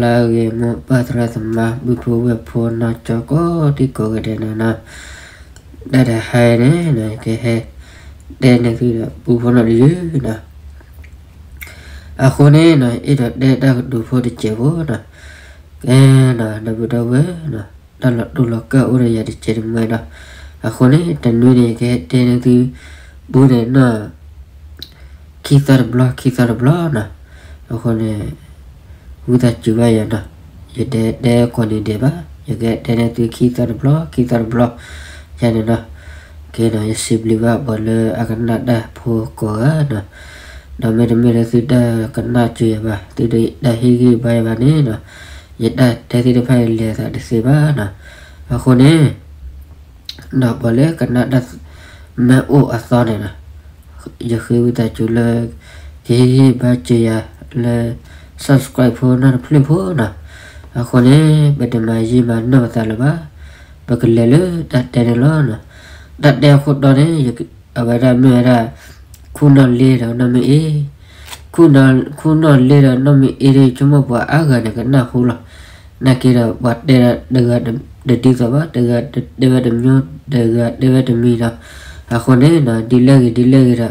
လၢအဂ့ၤ မိၢ်ပၢ်သရၣ်သမါ ပုၢ်ဖိဝဲၢ်ဖိနီၢ်ကၠီကိးဒံကိးဂၤဒဲးန့ၣ်နီၤ, တၢ်တဟါအံၤန့ၣ် ကဟဲတဲန့ၢ်သုဒီးပူဖိနီၣ်တယုၢ်နီၤ. အဃိန့ၣ်နီၤ အဲၣ်ဒိးတဲတၢ်ကတိၤဖိတစဲးဖိနီၤ, ကဲနီၤ ဒီပုၢ်ဒီဝဲၢ်နီၤ, တၢ်လီၤတိၢ်လီၤကၢ်အိၣ်ဒီးယၤတစဲးတမှဲဒီး, အဃိန့ၣ် တနွံန့ၣ် ယကဟဲတဲန့ၢ်သု ပူန့ၣ်နီၤ ခံသီတဘျီ ခံသီတဘျီနီၤ. အဃိန့ၣ် ဝံသးစူၤဘၣ်ယၤနီၤ, ယတတဲကိးနံၤဒဲးဘၣ်, ယကတဲန့ၢ်သုခံသီတဘျီ ခံသီတဘျီ ယၤန့ၣ်နီၤ. ကဲနီၤ ယစံးဘျုးဘၣ်ပှၤလၢအကနၣ်တၢ်ဖိကိးဂၤနီၤ, ဒီးမ့တမ့ၢ်လၢသုတၢ်ကနၣ်စၢၤယၤဘၣ် သုတၢ်ဟ့ၣ်ဂံၢ်ဘါယၤဘၣ်န့ၣ်နီၤ, ယတၢ်တဲသ့ၣ်တဖၣ်အံၤလဲၤအသးတသ့ဘၣ်နီၤ. အဃိန့ၣ် ဒီးပှၤလၢကနၣ်တၢ်မ့ၢ်အိၣ်အသီန့ၣ်နီၤ, ယဃ့ဝံသးစူၤလၢ ကဟ့ၣ်ဂံၢ်ဘါစၢၤယၤလၢ subscribe ဖိနီတဖျၢၣ်ဖိနီၤ. အဃိန့ၣ် ပတမၤယံာ်မၤနီၢ်ပသးလၢၤဘၣ်, ပကလဲၤလၢတၢ်တဲန့ၣ်လီၤ. တၢ်တဲအခိၣ်တီန့ၣ် အဝဲဒၣ်မ့ၢ်ဝဲဒၣ် ခူၣ်နီၣ်လ့ဒီးနီၢ်မ့ၢ်အ့, ခူၣ်နီၣ်လ့ဒီးနီၢ်မ့ၢ်အ့ဒီး ဆိကမိၣ်ပှၤအါဂၤန့ၣ်ကနၣ်ဃိလီၤ. နာ်က့ဒီး ပှၤတဲဒၣ်တဂၤတဒ်သိးဘၣ်, တဂၤတဲဝဲတမံၤ, တဂၤတဲဝဲတမံၤဒီး, အဃိန့ၣ် ဒ်လဲၣ်ဂ့ၤဒ်လဲၣ်ဂ့ၤဒီး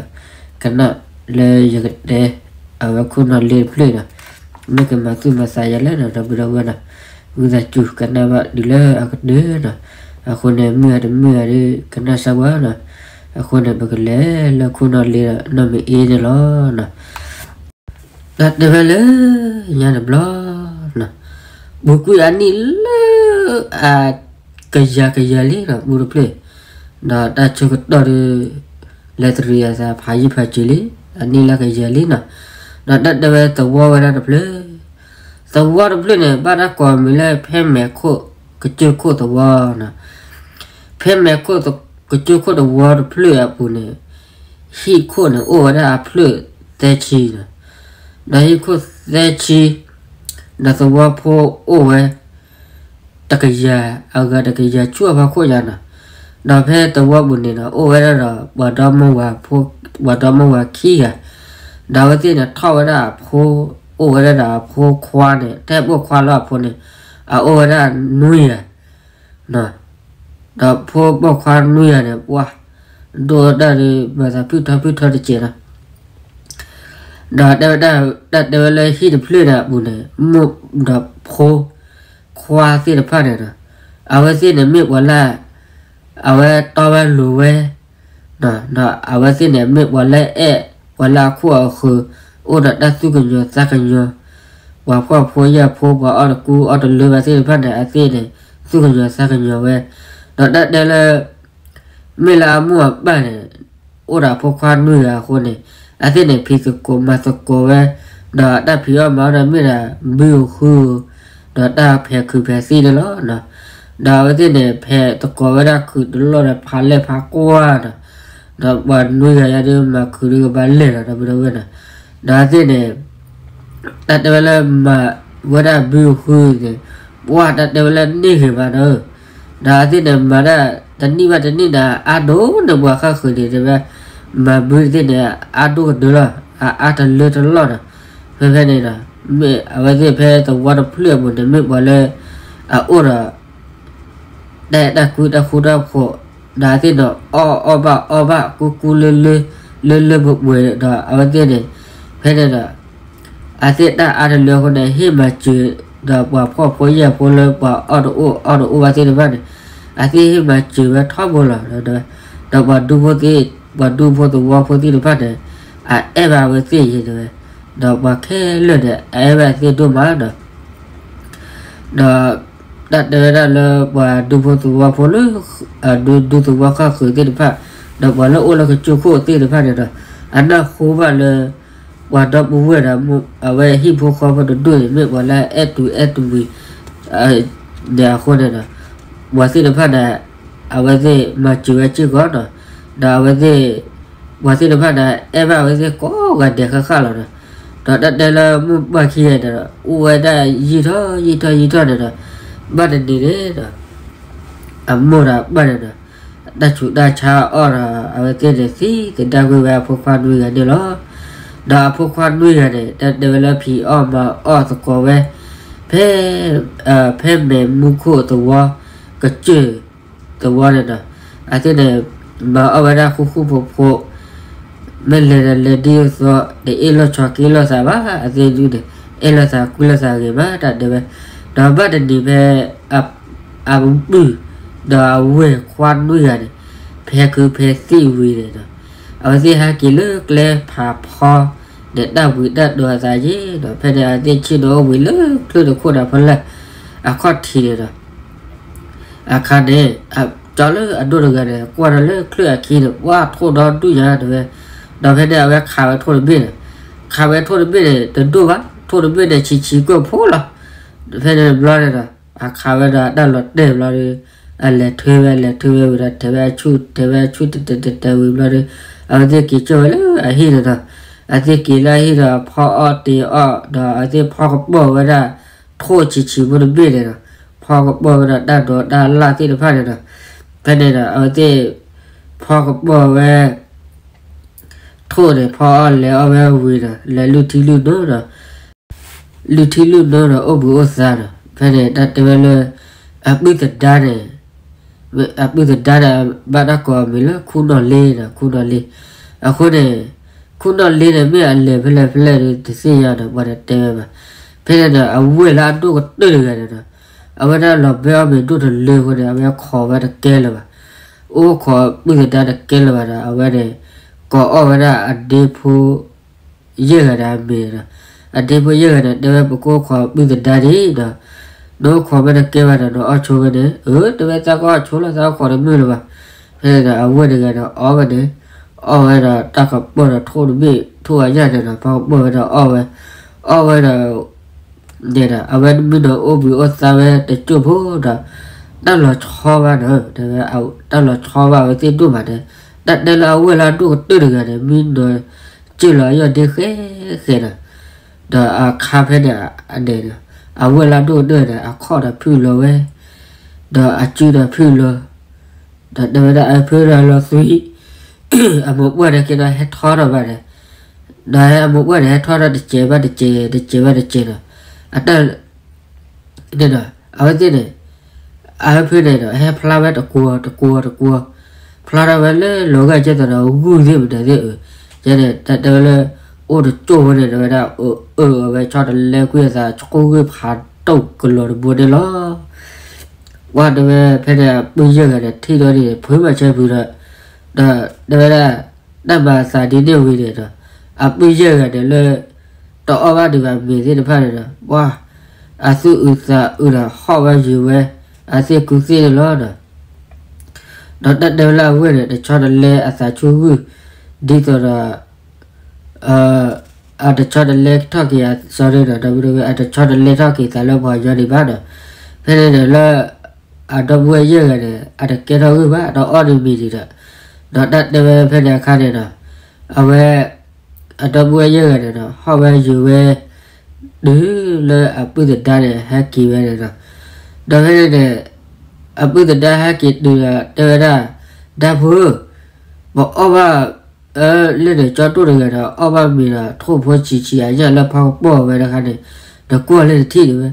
ကနၣ်လၢယကတဲ အဝဲခူၣ်နီၣ်လ့တဖျၢၣ်ဒီး မ့ၢ်ကမၤသူၣ်မၤသးယၤလဲၣ်နီၤ ဒီပုၢ်ဒီဝဲၢ်နီၤ, ဝံသးစူၤကနၣ်ဘၣ်တုၤလၢအကတၢၢ်နီၤ. အဃိန့ၣ် မုာ်ဧါတမုာ်ဧါဒီး ကနၣ်စၢ်ဝဲနီၤ. အဃိန့ၣ် ပကလဲၤလၢခူၣ်နီၣ်လ့ဒီးနီၢ်မ့ၢ်အ့န့ၣ်လီၤ. တၢ်တဲဝဲလၢညါတဘျီနီၤ, ပူၤကွံာ်အနံၣ်လၢ အ ကယၤကယၤလံနီၤ ပူတဖျၢၣ်, ဒီးတၢ်ဆၢကတီၢ်ဒီး လဲၤတရံးအသးဖးယံာ်ဖးစၢၤလံ, အနံၣ်လၢကယၤလံနီၤ. ဒီးတၢ်တဲဝဲသဝီဝဲဒၣ်တဖျၢၣ်, သဝီတဖျၢၣ်န့ၣ် ဘၣ်တၢ်ကိးမံၤလၢ ဖဲမဲာ်ခိၣ်ကစၢၢ်ခိၣ်သဝီနီၤ. ဖဲမဲာ်ခိၣ်ကစၢၢ်ခိၣ်သဝီတဖျၢၣ်အပူၤန့ၣ် ဟံၣ်ခိၣ်န့ၣ် အိၣ်ဝဲဒၣ်အဖျၢၣ်သၢဆံနီၤ. ဒီးဟံၣ်ခိၣ်သၢဆံ, ဒီးသဝီဖိအိၣ်ဝဲ တကယၤ, အဂၤတကယၤဆူအဖီခိၣ်ညါနီၤ. ဒီးဖဲသဝီပူၤန့ၣ်ဒီး အိၣ်ဝဲဒၣ်ဒီး ပှၤဒီမါဝၤခံဂၤ, ဒီးအဝဲသ့ၣ်န့ၣ်ထီၣ်ဝဲဒၣ်အဖိ, အိၣ်ဝဲဒၣ်ဒီးအဖိခွါန့ၣ်, တၢ်ပိာ်ခွါလၢအဖိန့ၣ် အအိၣ်ဝဲဒၣ်နွံဂၤ ဒီးဖိပိာ်ခွါနွံဂၤန့ၣ် ပှၤဒိၣ်တၢ်ဒီး မၤသးဖုၣ်ထီၣ်ဖုၣ်ထီတစဲးနီၤ. ဒီးတဲဝဲဒၣ်, တၢ်တဲဝဲလၢဟံၣ်တဖျၢၣ်န့ၣ်အပူၤန့ၣ် မိၢ်ဒီးဖိခွါသ့ၣ်တဖၣ်န့ၣ်ဒီး အဝဲသ့ၣ်န့ၣ်မ့ၢ်ပှၤလၢ အဝဲတီဝဲလိၤဝဲ, ဒီးအဝဲသ့ၣ်န့ၣ်မ့ၢ်ပှၤလၢအဲၣ်ပှၤလၢအခိၣ်အဃၢၤ, အိၣ်ဒီးတၢ်သူၣ်ကညီၤသးကညီၤ, ပှၤဖှီၣ်ဖိယာ်ဖိ ပှၤအီၣ်တကူအီၣ်တလၢဘၣ်သ့ၣ်တဖၣ်န့ၣ် အသ့ၣ်န့ၣ် သူၣ်ကညီၤသးကညီၤဝဲ, ဒီးတၢ်တဲလၢ မ့ၢ်လၢအမိၢ်အပၢ်န့ၣ် အိၣ်ဒီးအဖိခွါနွံဂၤအဃိန့ၣ်, အသ့ၣ်န့ၣ် ဖံးသကိးမၤသကိးဝဲ, ဒီးတၢ်ဖံးအီၣ်မၤအီၣ်ဒီးမ့ၢ်ဒၣ်ဘုအဃုဧိၤ, ဒီးတၢ်ဖဲးခုးဖဲးသံန့ၣ်လီၤ. ဒီးအဝဲသ့ၣ်န့ၣ် ဖဲးသကိးဝဲဒၣ်ခုးတလီၢ်ဒီးဖးလဲၢ်ဖးကွၢ်ဒီး, ဒီးပှၤနွံဂၤယါဒုးမၤခုးဒုးကဘၣ်လဲၢ်လီၤ ဒီပုၢ်ဒီဝဲၢ်နီၤ. ဒီးအဝဲသ့ၣ်န့ၣ် တၢ်တဲဝဲလၢမၤဝဲဒၣ်ဘုအဃုန့ၣ်, ပှၢ်တၢ်တဲဝဲလၢန့ၢ်ဂ့ၤမးဒီး, ဒီးအဝဲသ့ၣ်န့ၣ် မၤဒၣ်တနံၣ်ဘၣ်တနံၣ်န့ၣ် အါဒိၣ်န့ၢ်ပှၤဃၣ်ဃုာ်န့ၣ် တဲဝဲ, မၤဘုတသ့ၣ်န့ၣ် အါဒိၣ်ကတၢၢ်လီၤ, အအါတလၢတလီၢ်ဒီး, ဖဲဖဲန့ၣ်ဒီး, မ့ၢ်အဝဲသ့ၣ်ဖဲသဝီတဖျၢၣ်အပူၤန့ၣ် မ့ၢ်ပှၤလၢ အအိၣ်ဒီး တၢ်အဲၣ်တၢ်ကွံတၢ်ဃူတၢ်ဖိး, ဒီးအဝဲသ့ၣ်န့ၣ် အီၣ်အီၣ်ဘၣ်အီဘၣ် ကူကူလၢလၢ, လၢလၢပှဲၤပှဲၤဒီး အဝဲသ့ၣ်န့ၣ်, ဖဲန့ၣ်ဒီး အဝဲသ့ၣ်တၢ်အါတလၢအဃိန့ၣ် ဟ့ၣ်မၤစၢၤ, ဒီးပှၤဖှီၣ်ဖိယာ်ဖိလၢပှၤအီၣ်တအိၣ်အီတအိၣ်ဘၣ်သ့ၣ်တဖၣ်န့ၣ်, အဝဲသ့ၣ်ဟ့ၣ်မၤစၢၤဝဲထီဘိလီၤ. ဒီးပှၤဒူဖိသ့ၣ်, ပှၤဒူဖိသဝီဖိသ့ၣ်တဖၣ်န့ၣ်, အအဲၣ်ဘၣ်အဝဲသ့ၣ်ယဲတဲဝဲ, ဒီးပှၤခဲလၢာ်န့ၣ် အအဲၣ်ဘၣ်အဝဲသ့ၣ်ဒိၣ်မးဒီး ဒီးတၢ်တဲဝဲဒၣ်လၢပှၤဒူဖိသဝီဖိလၢ ဒူသဝီဃၣ်ဃုာ်သ့ၣ်တဖၣ်, ဒီးပှၤလၢအိၣ်လၢကစၢၢ်ခိၣ်သ့ၣ်တဖၣ်န့ၣ်ဒီး, အနၢ်ဟူဘၣ်လၢ ပှၤဒီပုၢ်ဝဲၢ်ဒီး အဝဲဟံၣ်ဖိဃီဖိတဒူၣ်န့ၣ် မ့ၢ်ပှၤလၢအဲၣ်တူၤအဲၣ်တမှံၤ န့ၣ်အဃိန့ၣ်ဒီး, ပှၤသ့ၣ်တဖၣ်န့ၣ် အဝဲသ့ၣ်မၤစၢၤဝဲစ့ၢ်ကီးဒီး, ဒီးအဝဲသ့ၣ်, ပှၤသ့ၣ်တဖၣ်န့ၣ် အဲၣ်ဘၣ်အဝဲသ့ၣ်ကိးဂၤဒဲးဃၣ်ဃၣ်လီၤဒီး, ဒီးတၢ်တဲလၢမိၢ်ပၢ်ခံဂၤန့ၣ်ဒီး အိၣ်ဝဲဒၣ်ယံာ်ထီၣ်ယံာ်ထီၣ်ယံာ်ထီၣ်န့ၣ်ဒီး, ဘၣ်တနံၤန့ၣ်ဒီး အမိၢ်ဒီးအပၢ်န့ၣ်ဒီး, တၢ်ဆူးတၢ်ဆါအီၣ်ဒီး အဝဲသ့ၣ်န့ၣ်သံသဒၣ်ကွံာ်ဝဲအဖိခွါနွံဂၤန့ၣ်လီၤ. ဒီးအဖိခွါနွံဂၤန့ၣ် တၢ်တဲဝဲလၢဖံးအီၣ်မၤအီၣ်သကိးဝဲ, ဖဲ ဖဲ ဖဲမဲာ်မူခိၣ်သဝီ ကစၢၢ်သဝီန့ၣ်ဒီး အဝဲသ့ၣ်န့ၣ် မၤအီၣ်ဝဲဒၣ်ဃူဃူဖိးဖိး, မ့ၢ်လဲၤဒီးလဲၤဒ်သိး တအ့ၣ်လိာ်ဆိးက့လိာ်သးဘၣ်, အဝဲသ့ၣ်ဒုန့ၣ် အဲၣ်လိာ်သးကွံလိာ်သးဂ့ၤမး တၢ်တဲဝဲ, ဒီးဘၣ်တနံၤဖဲ အပုၢ် ဒီးအဝဲၢ်ခွါနွံဂၤန့ၣ် ဖဲခုဖဲသံၣ်ဝံၤန့ၣ်ဒီး အဝဲသ့ၣ်ဟဲက့ၤလၢကျဲဖးဖီန့ၣ် တၢ်ဝံၤတၢ်ဒိးအသးယ့ၣ်ဒီး ဖဲန့ၣ် အဝဲသ့ၣ်ဆ့ၣ်နီၤအိၣ်ဝံၤလၢချုၣ်တခိၣ်ဒီးဖီလာ် အခီၣ်ထံးန့ၣ်ဒီး အခါန့ၣ် ကၠီလၢအဒိၣ်တဂၤန့ၣ် ကွၢ်ဒီးလၢချုၣ်အခံန့ၣ် ပှၢ်ထိၣ်ဒီဒူၣ်ညါတဲဝဲ, ဒီးဖဲန့ၣ်အဝဲခးဝဲထိၣ်တဘ့ၣ်န့ၣ်, ခးဝဲထိၣ်တဘ့ၣ်န့ၣ် တဒိၣ်ဘၣ်, ထိၣ်တဘ့ၣ်န့ၣ်ဆံးဆံးကိၢ်ဖိလီၤ. ဖဲန့ၣ်တဘျီန့ၣ်ဒီး အခးဝဲဒီးတၢ်လီၤတဲာ်ဘျီဒီး အလဲၤထုဝဲ လဲၤထုဝဲဝံၤဒီး ထဲးဝဲအဆူၣ် ထဲးဝဲအဆူၣ် တဲတဲတဲတဲဝံၤဘျီဒီး အဝဲသ့ၣ်က့ၤကၠီၣ်ဝဲလၢအဟံၣ်န့ၣ်ဒီး အဝဲသ့ၣ်က့ၤလၢအဟံၣ်ဒီး ဖီအီၣ်တ့ၤအီၣ်ဒီး အဝဲသ့ၣ်ဖီကပီၢ်ဝဲဒၣ် ထိၣ်ဆံးဆံးဖိတဘ့ၣ်န့ၣ်ဒီး ဖီကပီၢ်ဝဲဒီးတၢ်ဒိးတၢ်လၣ်သ့ၣ်တဖၣ်န့ၣ်ဒီး ဖဲန့ၣ်ဒီး အဝဲသ့ၣ် ဖီကပီၢ်ဝဲ ထိၣ်န့ၣ် ဖီအီၣ်လဲၤအီၣ်ဝဲဝံၤဒီး လဲၤလုၢ်ထံလုၢ်နိဒီး လုၢ်ထံလုၢ်နိဒီး အိၣ်ဘှံးအိၣ်သါဒီး ဖဲန့ၣ် တၢ်တဲဝဲလၢ အပုၢ်သဒါန့ၣ် အပုၢ်သဒါန့ၣ် ဘၣ်တၢ်ကိးအမံၤလၢ ခူနီၢ်လ့ဒီး ခူနီၢ်လ့. အဃိန့ၣ် ခူနီၢ်လ့န့ၣ် မ့ၢ်အလဲၤဖဲလဲၣ်ဖဲလဲၣ်ဒီး တသ့ၣ်ညါဒီး ပှၤတတဲဝဲဘၣ်. ဖဲန့ၣ်ဒီး အဝဲၢ်လၢအဒိၣ်ကတၢၢ်တဂၤန့ၣ်ဒီး အဝဲဒၣ်လီၤဘဲအီၣ်မ့ၤဒိၣ်တလၢအဃိန့ၣ် အဝဲခိးဝဲတကဲလၢၤဘၣ်. အိၣ်ခိးပုၢ်သဒါတကဲလၢၤဘၣ်ဒီး အဝဲန့ၣ် ကိးအီၣ်ဝဲဒၣ်အဒ့ဖိ ယဲၢ်ဂၤဒီးအမ့ၤဒီး အဒ့ဖိယဲၢ်ဂၤန့ၣ် တဲဝဲ ပကအိၣ်ခိးပုၢ်သဒါဒံးဒီး နအိၣ်ခိးမ့ၢ်တကဲဘၣ်ဒီး နအီၣ်ဆိဝဲန့ၣ်, အၢ တဲဝဲ သးကအီၣ်ဆိလီၤ သးအီၣ်ခိးတမုာ်လၢၤဘၣ်. ဖဲန့ၣ်ဒီး အဝဲၢ်တဂၤဒီး အီၣ်ဝဲန့ၣ်, အီၣ်ဝဲဒီး တၢ်ကပီၢ်ဒီးထိၣ်တဘ့ၣ် ထိၣ်အယၢ်န့ၣ်ဒီး ဖီကပီၢ်ဝဲဒီးအီၣ်ဝဲ, အီၣ်ဝဲဒီး န့ၣ်ဒီး အဝဲမုၢ်နီၤအိၣ်ဘှံးအိၣ်သါဝဲတစိၢ်ဖိဒီး တၢ်လီၤဆီဘၣ်ဒီး တဲဝဲ တၢ်လီၤဆီဘၣ်အဝဲသ့ၣ်ဒိၣ်မးန့ၣ်, တၢ်တဲလၢအဝဲၢ်လၢအဒိၣ်ကတၢၢ်တဂၤန့ၣ် မုၢ်နီၤစၢၢ်လီၤအယီၢ်ဒ့ဃဲဃဲဒီး ဒီးအခါဖဲန့ၣ် အန့ၣ်ဒီး အဝဲၢ်လၢအဒိၣ်ကတၢၢ်န့ၣ် အခီၣ်ဒီးဖုၣ်လီၤဝဲ, ဒီးအစုဒီးဖုၣ်လီၤ, ဒီးတဲဝဲဒၣ်အဖုၣ်ဒီးလီၤသွံၣ်, အမိၢ်ပှၢ်န့ၣ်က့ၤဒီးဟဲထီထီၣ်ဘၣ်န့ၣ်, ဒီးအမိၢ်ပှၢ်န့ၣ် ဟဲထီထီၣ်တစဲးဘၣ်တစဲး တစဲးဘၣ်တစဲးဒီး အတၢ် န့ၣ်ဒီး အဝဲသ့ၣ်န့ၣ် အဖုၣ်န့ၣ်ဒီး ဟဲဖျါဝဲတကွီၤတကွီၤတကွီၤ, ဖျါထီၣ်ဝဲလၢလီၤဂာ်ကဲသိးဒီး ဂုၢ်သ့ၣ်မတၤသ့ၣ်အၢ, ယဲန့ၣ် တၢ်တဲဝဲလၢ အိၣ်တစိၢ်ဖိန့ၣ် တဲဝဲဒၣ် အၢ အၢ အဝဲဆီတလဲကွံာ်အသး ဆိၣ်ဂ့ၢ်ဖးဒိၣ်ကလီၤတဘိန့ၣ်လီၤ. ဝဲတဲဝဲ ဖဲန့ၣ် အပုၢ်ယဲၢ်ဂၤန့ၣ် ထံၣ်ဒီးန့ၣ် ဖုမၤဆၢဖုဒီး ဒီးတဲဝဲဒၣ် တၢ်မၤအသးဒ်န့ၣ်ဝံၤန့ၣ်ဒီး အပုၢ်ယဲၢ်ဂၤန့ၣ်လၢ တအီၣ်ဘၣ်ဒံးဘၣ်မ့ၤသ့ၣ်တဖၣ်န့ၣ်ဒီး ပှၤ အသူၣ်အုးသးအုးဒီးဟီၣ်ဝဲယုာ်ဝဲ အသ့ၣ်ကူသ့ၣ်န့ၣ်လီၤဒီး ဒီးတၢ်တဲဝဲလၢအဝဲၢ်န့ၣ် တဆီတလဲအသးဆူၣ်ဂုၢ် ဒ်သိးဒီး အတဆီတလဲထီၣ်က့ၤအသးန့ၣ်ဒီး ဒီပုၢ်ဒီဝဲၢ် အတဆီတလဲထီၣ်က့ၤသးလၢပှၤကညီဒံးဘၣ်ဒီး ဖဲန့ၣ်ဒီးလၢ အဒီပုၢ်ဝဲၢ်ယဲၢ်ဂၤန့ၣ် အတကဲထီၣ်ဂုၢ်ဘၣ် ဒီးအီၣ်န့ၢ်မ့ၤဒံးဒီး ဒီးတၢ်တဲဝဲဖဲန့ၣ်အခါန့ၣ်ဒီး အဝဲ အဒီပုၢ်ဝဲၢ်ယဲၢ်ဂၤန့ၣ်ဒီး ဟီၣ်ဝဲယုာ်ဝဲ တုၤလၢအပုၢ်သဒါန့ၣ် ဟဲက့ၤဝဲန့ၣ်ဒီး ဒီးဖဲန့ၣ်န့ၣ် အပုၢ်သဒါဟဲက့ၤတုၤဒီး တဲဝဲဒၣ် ဒၢဖိဧၢ, ပအီၣ်ဘၣ် လၢန့ၣ် ကၠီဒိၣ်တဂၤဒီး အီၣ်ဘၣ်မ့ၤဒီး ထိၣ်ဖိဆံးဆံးအညၣ်လၢဖီကပီၢ်ဝဲတခါန့ၣ် နကွၢ်လၢနထံၣ်န့ၣ်ဝဲ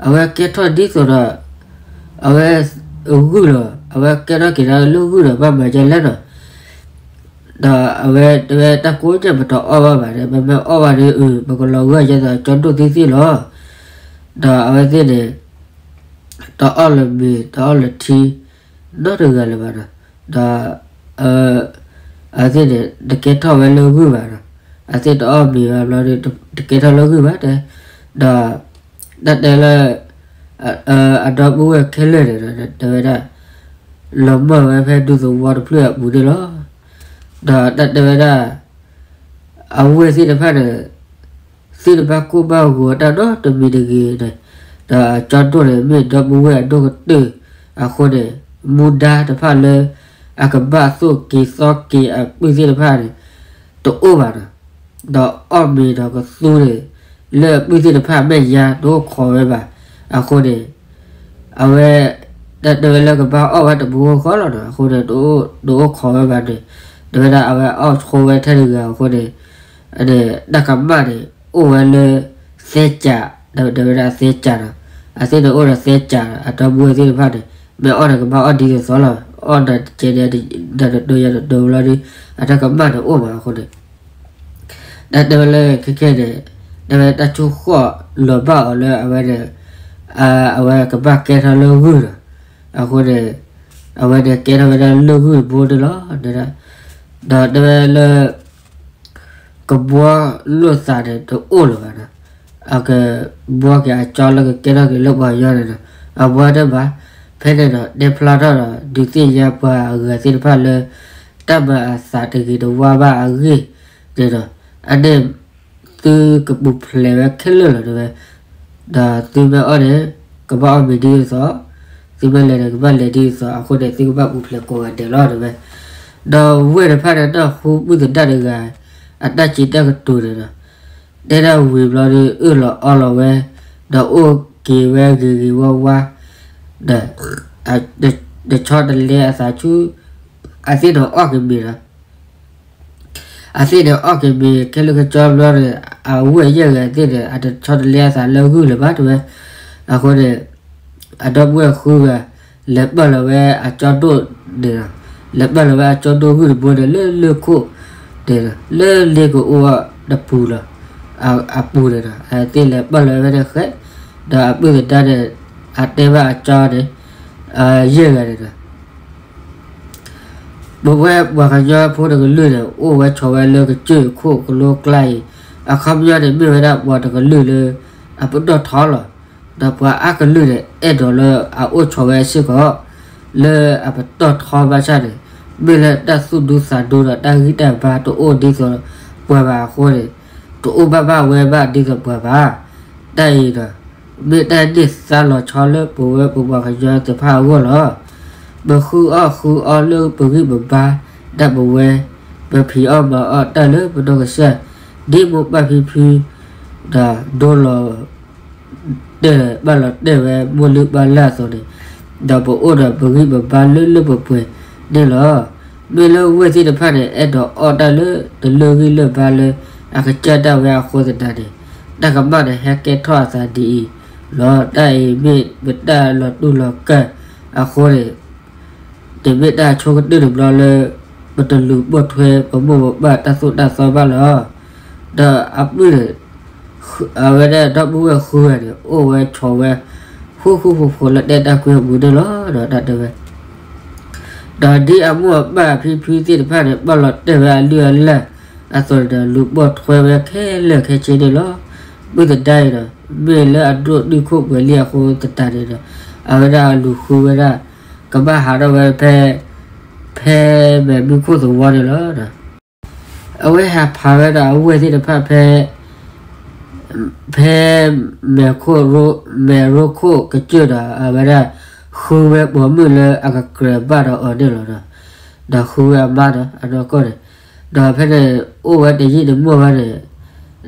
အဝဲကဲထီၣ်ဒ်သိးဒီး အဝဲ ဂုၢ်လီၤ အဝဲကဲထီၣ်က့ၤဒၣ်လၢဂုၢ်ဒီး ဘၣ်မၤဒ်လဲၣ်နီၤ ဒီးအဝဲတဲဝဲတၢ်ကိးညၣ်ပတအီၣ်ဘၣ်ဘၣ်ဒီး ပမ့ၢ်အီၣ်ဘၣ်ဒီး အၢ ပကလီၤဂာ်ကဲသိးကၠီဒိၣ်သ့ၣ်သ့ၣ်လီၤ. ဒီးအဝဲသ့ၣ်န့ၣ် တအီၣ်လၢၤမ့ၤ တအီၣ်လၢၤထံ နီတဂၤလၢၤဘၣ်ဒီး ဒီး အဝဲသ့ၣ်န့ၣ် တကဲထီၣ်ဝဲလၢဂုၢ်ဘၣ်ဒီး အဝဲသ့ၣ်တအီၣ်မ့ၤဘၣ်ဘျီဒီး တကဲထီၣ်လၢဂုၢ်ဘၣ်တဲ ဒီး တၢ်တဲလၢ အဒီပုၢ်ဝဲၢ်ခဲလၢာ်န့ၣ်ဒီး တဲဝဲဒၣ် လီၤမၢ်ဝဲဖဲဒူသဝီတဖျၢၣ်အပူၤန့ၣ်လီၤ. ဒီးတၢ်တဲဝဲဒၣ် အဝဲၢ်သ့ၣ်တဖၣ်န့ၣ် သ့ၣ်တဖၣ်ကိၢ်ဘၣ်ဂီၤတၢ်နီတမံၤတဂ့ၤန့ၣ် ဒီးကၠီဒိၣ်န့ၣ် မ့ၢ်ဒီပုၢ်ဝဲၢ်အဒိၣ်ကတၢၢ်အဃိန့ၣ် မူဒါတဖၣ်လၢ အကဘၣ်သိၣ်က့ၤသီက့ၤအပုၢ်သ့ၣ်တဖၣ်န့ၣ် တအိၣ်ဘၣ်ဒီး ဒီးအီၣ်မ့ၤဒီးကသူန့ၣ် လၢအပုၢ်သ့ၣ်တဖၣ်မဲာ်ညါတအိၣ်ခိးဝဲဘၣ်. အဃိန့ၣ် အဝဲ တၢ်တဲဝဲလၢကဘၣ်အီၣ်ဝဲတဘိဃီလီၤနီၤ အဃိန့ၣ် တအိၣ်ခိးဝဲဘၣ်န့ၣ် တဲဝဲဒၣ်အဝဲအီၣ်ဆိဝဲထဲတဂၤအဃိန့ၣ် တၢ်ကမၣ်န့ၣ် အိၣ်ဝဲလၢ သဲကး တဲဝဲဒၣ်အသဲစးဒီး, အသ့ၣ်န့ၣ်အိၣ်ဒီးသဲစးဒီး အဒီပုၢ်ဝဲၢ်သ့ၣ်တဖၣ်န့ၣ် မ့ၢ်အီၣ်ဒီးကဘၣ်အီၣ်ဒ်သိးသိးလီၤ. အီၣ်နၤတကဲးန့ၣ် နတတိၤယၤတတိၤလီၤဒီး အတၢ်ကမၣ်န့ၣ်အိၣ်မးအဃိန့ၣ် တၢ်တဲဝဲလၢခဲခဲန့ၣ် တဲဝဲတၢ်ဆိၣ်ဃီၣ်လီၤဘၣ်အီၤလၢအဝဲန့ၣ် အဝဲကဘၣ်ကဲထီၣ်လၢဂုၢ်ဒီး အဃိန့ၣ် အဝဲန့ၣ်ကဲထီၣ်ဝဲဒၣ်လၢဂုၢ်တဘိန့ၣ်လီၤ. ဒီးတဲဝဲလၢ ကဘှီလိာ်သးန့ၣ်တအိၣ်လၢၤဘၣ်ဒီး အကဘှီက့ၤအကၠီလၢကကဲထီၣ်က့ၤလၢပှၤကညီန့ၣ်ဒီး အဘှီတဘၣ်. ဖဲန့ၣ်ဒီး တဲဖျါထီၣ်ဒီး ဒုးသ့ၣ်ညါပှၤအဂၤသ့ၣ်တဖၣ်လၢ တၢ်မၤအသးတဂ့ၤတဝါဘၣ်အဂ့ၢ်န့ၣ်ဒီး အန့ၣ် သုကပူၤဖျဲးဝဲခဲလၢာ်လီၤတဲဝဲ. ဒီးသုမ့ၢ်အီၣ်န့ၣ် ကဘၣ်အီၣ်မ့ၤဒ်သိးသိး, သုမ့ၢ်လဲၤန့ၣ် ကဘၣ်လဲၤဒ်သိးသိးအဃိန့ၣ် သုကဘၣ်ပူၤဖျဲးကိးဂၤဒဲးလီၤတဲဝဲ. ဒီးဝဲၢ်တဖၣ်န့ၣ် နၢ်ဟူမုၢ်သဒါတဂၤ အတၢ်စံးတၢ်ကတိၤန့ၣ်ဒီး တဲဒၣ်ဝံၤဘျီဒီး အၢၣ်လီၤအီလီၤဝဲ, ဒီးအိၣ်က့ၤဝဲဂ့ၤဂ့ၤဝါဝါ, ဒီး တဆီတလဲအသးဆူ အသ့ၣ်န့ၣ်အီၣ်က့ၤမ့ၤဒီး အသ့ၣ်န့ၣ်အီၣ်က့ၤမ့ၤခဲလၢာ်ခဲဆ့ဘျီန့ၣ် အဝဲၢ်ယဲၢ်ဂၤသ့ၣ်န့ၣ် အတဆီတလဲအသးလၢဂုၢ်လၢၤဘၣ်တဲဝဲ. အဃိန့ၣ် အဒီပုၢ်ဝဲၢ်ဃုဂၤ လဲၤပာ်လီၤဝဲအကၠီဒိၣ်န့ၣ်ဒီး လဲၤပာ်လီၤဝဲအကၠီဒိၣ်ဂုၢ်တဘိန့ၣ် လၢလၢၢ်ခိၣ်န့ၣ်ဒီး လၢလ့ကအိၣ်တပူၤလီၤ. အပူၤန့ၣ်ဒီး အသ့ၣ်လဲၤပာ်လီၤဝဲဖဲန့ၣ်ဃဲ, ဒီးအပုၢ်သဒါန့ၣ် အတဲဘၣ်အကၠီန့ၣ် ယဲၢ်ဂၤန့ၣ်ဒီး ပဝဲပှၤကညီဖိတကလုာ်န့ၣ် အိၣ်ဝဲဆိးဝဲလၢကစၢၢ်ခိၣ်ကလိကျါအံၤ, အခီပညီန့ၣ် မ့ၢ်ဝဲဒၣ်ပှၤတကလုာ်လၢ အပတီၢ်ထီလီၤ. ဒီးပှၤအါကလုာ်န့ၣ် အဲၣ်ဒိးလၢအအိၣ်ဆိးဝဲစ့ၢ်ကီး လၢအပတီၢ်ထီဘၣ်ဆၣ်န့ၣ် မ့ၢ်လၢတၢ်သူၣ်ဒူသးဒူဒီးတၢ်ဂံၢ်တၢ်ဘါတအိၣ်ဒ်သိးပှၤဘၣ်အဃိန့ၣ် တအိၣ်ဘၣ်ဘၣ်ဝဲဘၣ်ဒ်သိးပှၤဘၣ်. တၢ်အံၤဒီး မ့ၢ်တၢ်န့ၢ်သါလီၤဆီလၢပဝဲပပှၤကညီသ့ၣ်တဖၣ်အဂီၢ်လီၤ. ပဃုအီၣ်ဃုအီလၢပဂံၢ်ပဘါဒၣ်ပဝဲ, ပဖံးအီၣ်မၤအီၣ်တၢ်လၢပနီၢ်ကစၢ်, ဒ်မိၢ်ပၢ်ဖံဖု ဒီးဒိလီၤ တဲာ်ဘၣ်လီၤတဲာ်ဝဲမိၢ်လုၢ်ပၢ်လၢ်အသိးန့ၣ်, ဒီးပအိၣ်ဒီးပဂံၢ်ပဘါလၢလၢပှဲၤပှဲၤန့ၣ်လီၤ. မ့ၢ်လၢဝဲၢ်သ့ၣ်တဖၣ်န့ၣ် အဲၣ်ဒိးအီၣ်တၢ်လၢတလၢဂံၢ်လၢဘါလၢအကစၢ်ဒၣ်ဝဲအဃိသတးန့ၣ်, တၢ်ကမၣ်န့ၣ်ဟဲကဲထီၣ်အသးဒ်အံၤလီၤ. တၢ်အံၤမ့ၢ်ပတၢ်လီၤတူၢ်လီၤကာ်အဃိန့ၣ် တမ့ၢ်တၢ်ဆိကတၢၢ်တဘျီလၢ ပတလူၤပိာ်ထွဲပမိၢ်ပပၢ်တၢ်သိၣ်တၢ်သီဘၣ်လီၤ. ဒီးအပုၢ်န့ၣ် အဝဲဒၣ်ဒီပုၢ်ဝဲၢ်ဃုဂၤန့ၣ် အိၣ်ဝဲဆိးဝဲ ဃူဃူဖိးဖိးလၢတဲတၢ်ကွံအပူၤန့ၣ်လီၤ. ဒီးတၢ်တဲဝဲ ဒီးဒ်အမိၢ်အပၢ်အဖံဖုသ့ၣ်တဖၣ်န့ၣ် ဘၣ်လီၤတဲာ်ဝဲအလုၢ်အလၢ်အသိးန့ၣ်ဒီး လူၤပိာ်ထွဲဝဲခဲလၢာ်ခဲဆ့န့ၣ်လီၤ. ပုၢ်သဒါအံၤဒီး မ့ၢ်လၢအဒိၣ်တုာ်ခိၣ်ပှဲၤလံအဃိသတးန့ၣ်ဒီး အဝဲဒၣ်လူၤဃုဝဲဒၣ် ကဘၣ်ဟးထီၣ်ဝဲဖဲ ဖဲမဲာ်မုၢ်ခိၣ်သဝီန့ၣ်လီၤ. အဝဲဟးဖးဝဲဒီးအဝဲၢ်သ့ၣ်တဖၣ်ဖဲ ဖဲ မဲာ်ခိၣ်ရိ မဲာ်ရိခိၣ်ကစၢၢ်ဒီး အဝဲဒၣ် ဃုဝဲပိာ်မုၣ်လၢအကကြၢးဘၣ်ဒီးအီၤန့ၣ်လီၤ. ဒီးဃုဝဲအမါဒီးအနီၢ်ကီၢ်န့ၣ်, ဒီးဖဲန့ၣ် အိၣ်ဝဲတယံာ်တမီၢ်ဘၣ်န့ၣ်,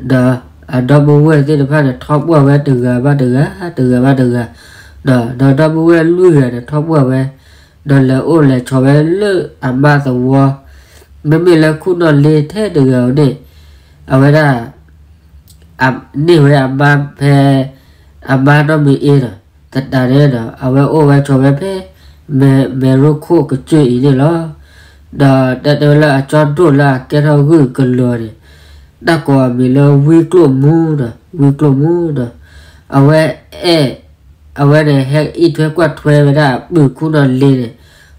ဒီးအဒီပုၢ်ဝဲၢ်သ့ၣ်တဖၣ်န့ၣ် ထီၣ်ပှၢ်ဝဲတဂၤဘၣ်တဂၤ တဂၤဘၣ်တဂၤ, ဒီးဒီပုၢ်ဝဲၢ်လွံၢ်ဂၤန့ၣ် ထီၣ်ပှၢ်ဝဲ, ဒီးလဲၤအိၣ်လဲၤဆိးဝဲလၢအမါသဝီ မ့မ့ၢ်လၢခိၣ်နီၣ်လ့ထဲတဂၤဧိၤန့ၣ်, အဝဲဒၣ် န့ၢ်ဝဲအမါဖဲ အမါနီၢ်မ့ၢ်အ့ဒီး သတးန့ၣ်ဒီး အဝဲအိၣ်ဝဲဆိးဝဲဖဲ မဲာ်ရိခိၣ်ကစၢၢ်အံၤန့ၣ်လီၤ. ဒီးတၢ်တဲဝဲလၢအကၠီဒိၣ်လၢအကဲထီၣ်ဂုၢ်ကလီၤန့ၣ် တၢ်ကိးအမံၤလၢဝံကျိၣ်မူဒီး ဝံကျိၣ်မူဒီး အဝဲအဲၣ် အဝဲန့ၣ်ဟဲအံးထွဲကွၢ်ထွဲဝဲဒၣ်အပုၢ်ခိၣ်နီၣ်လ့န့ၣ်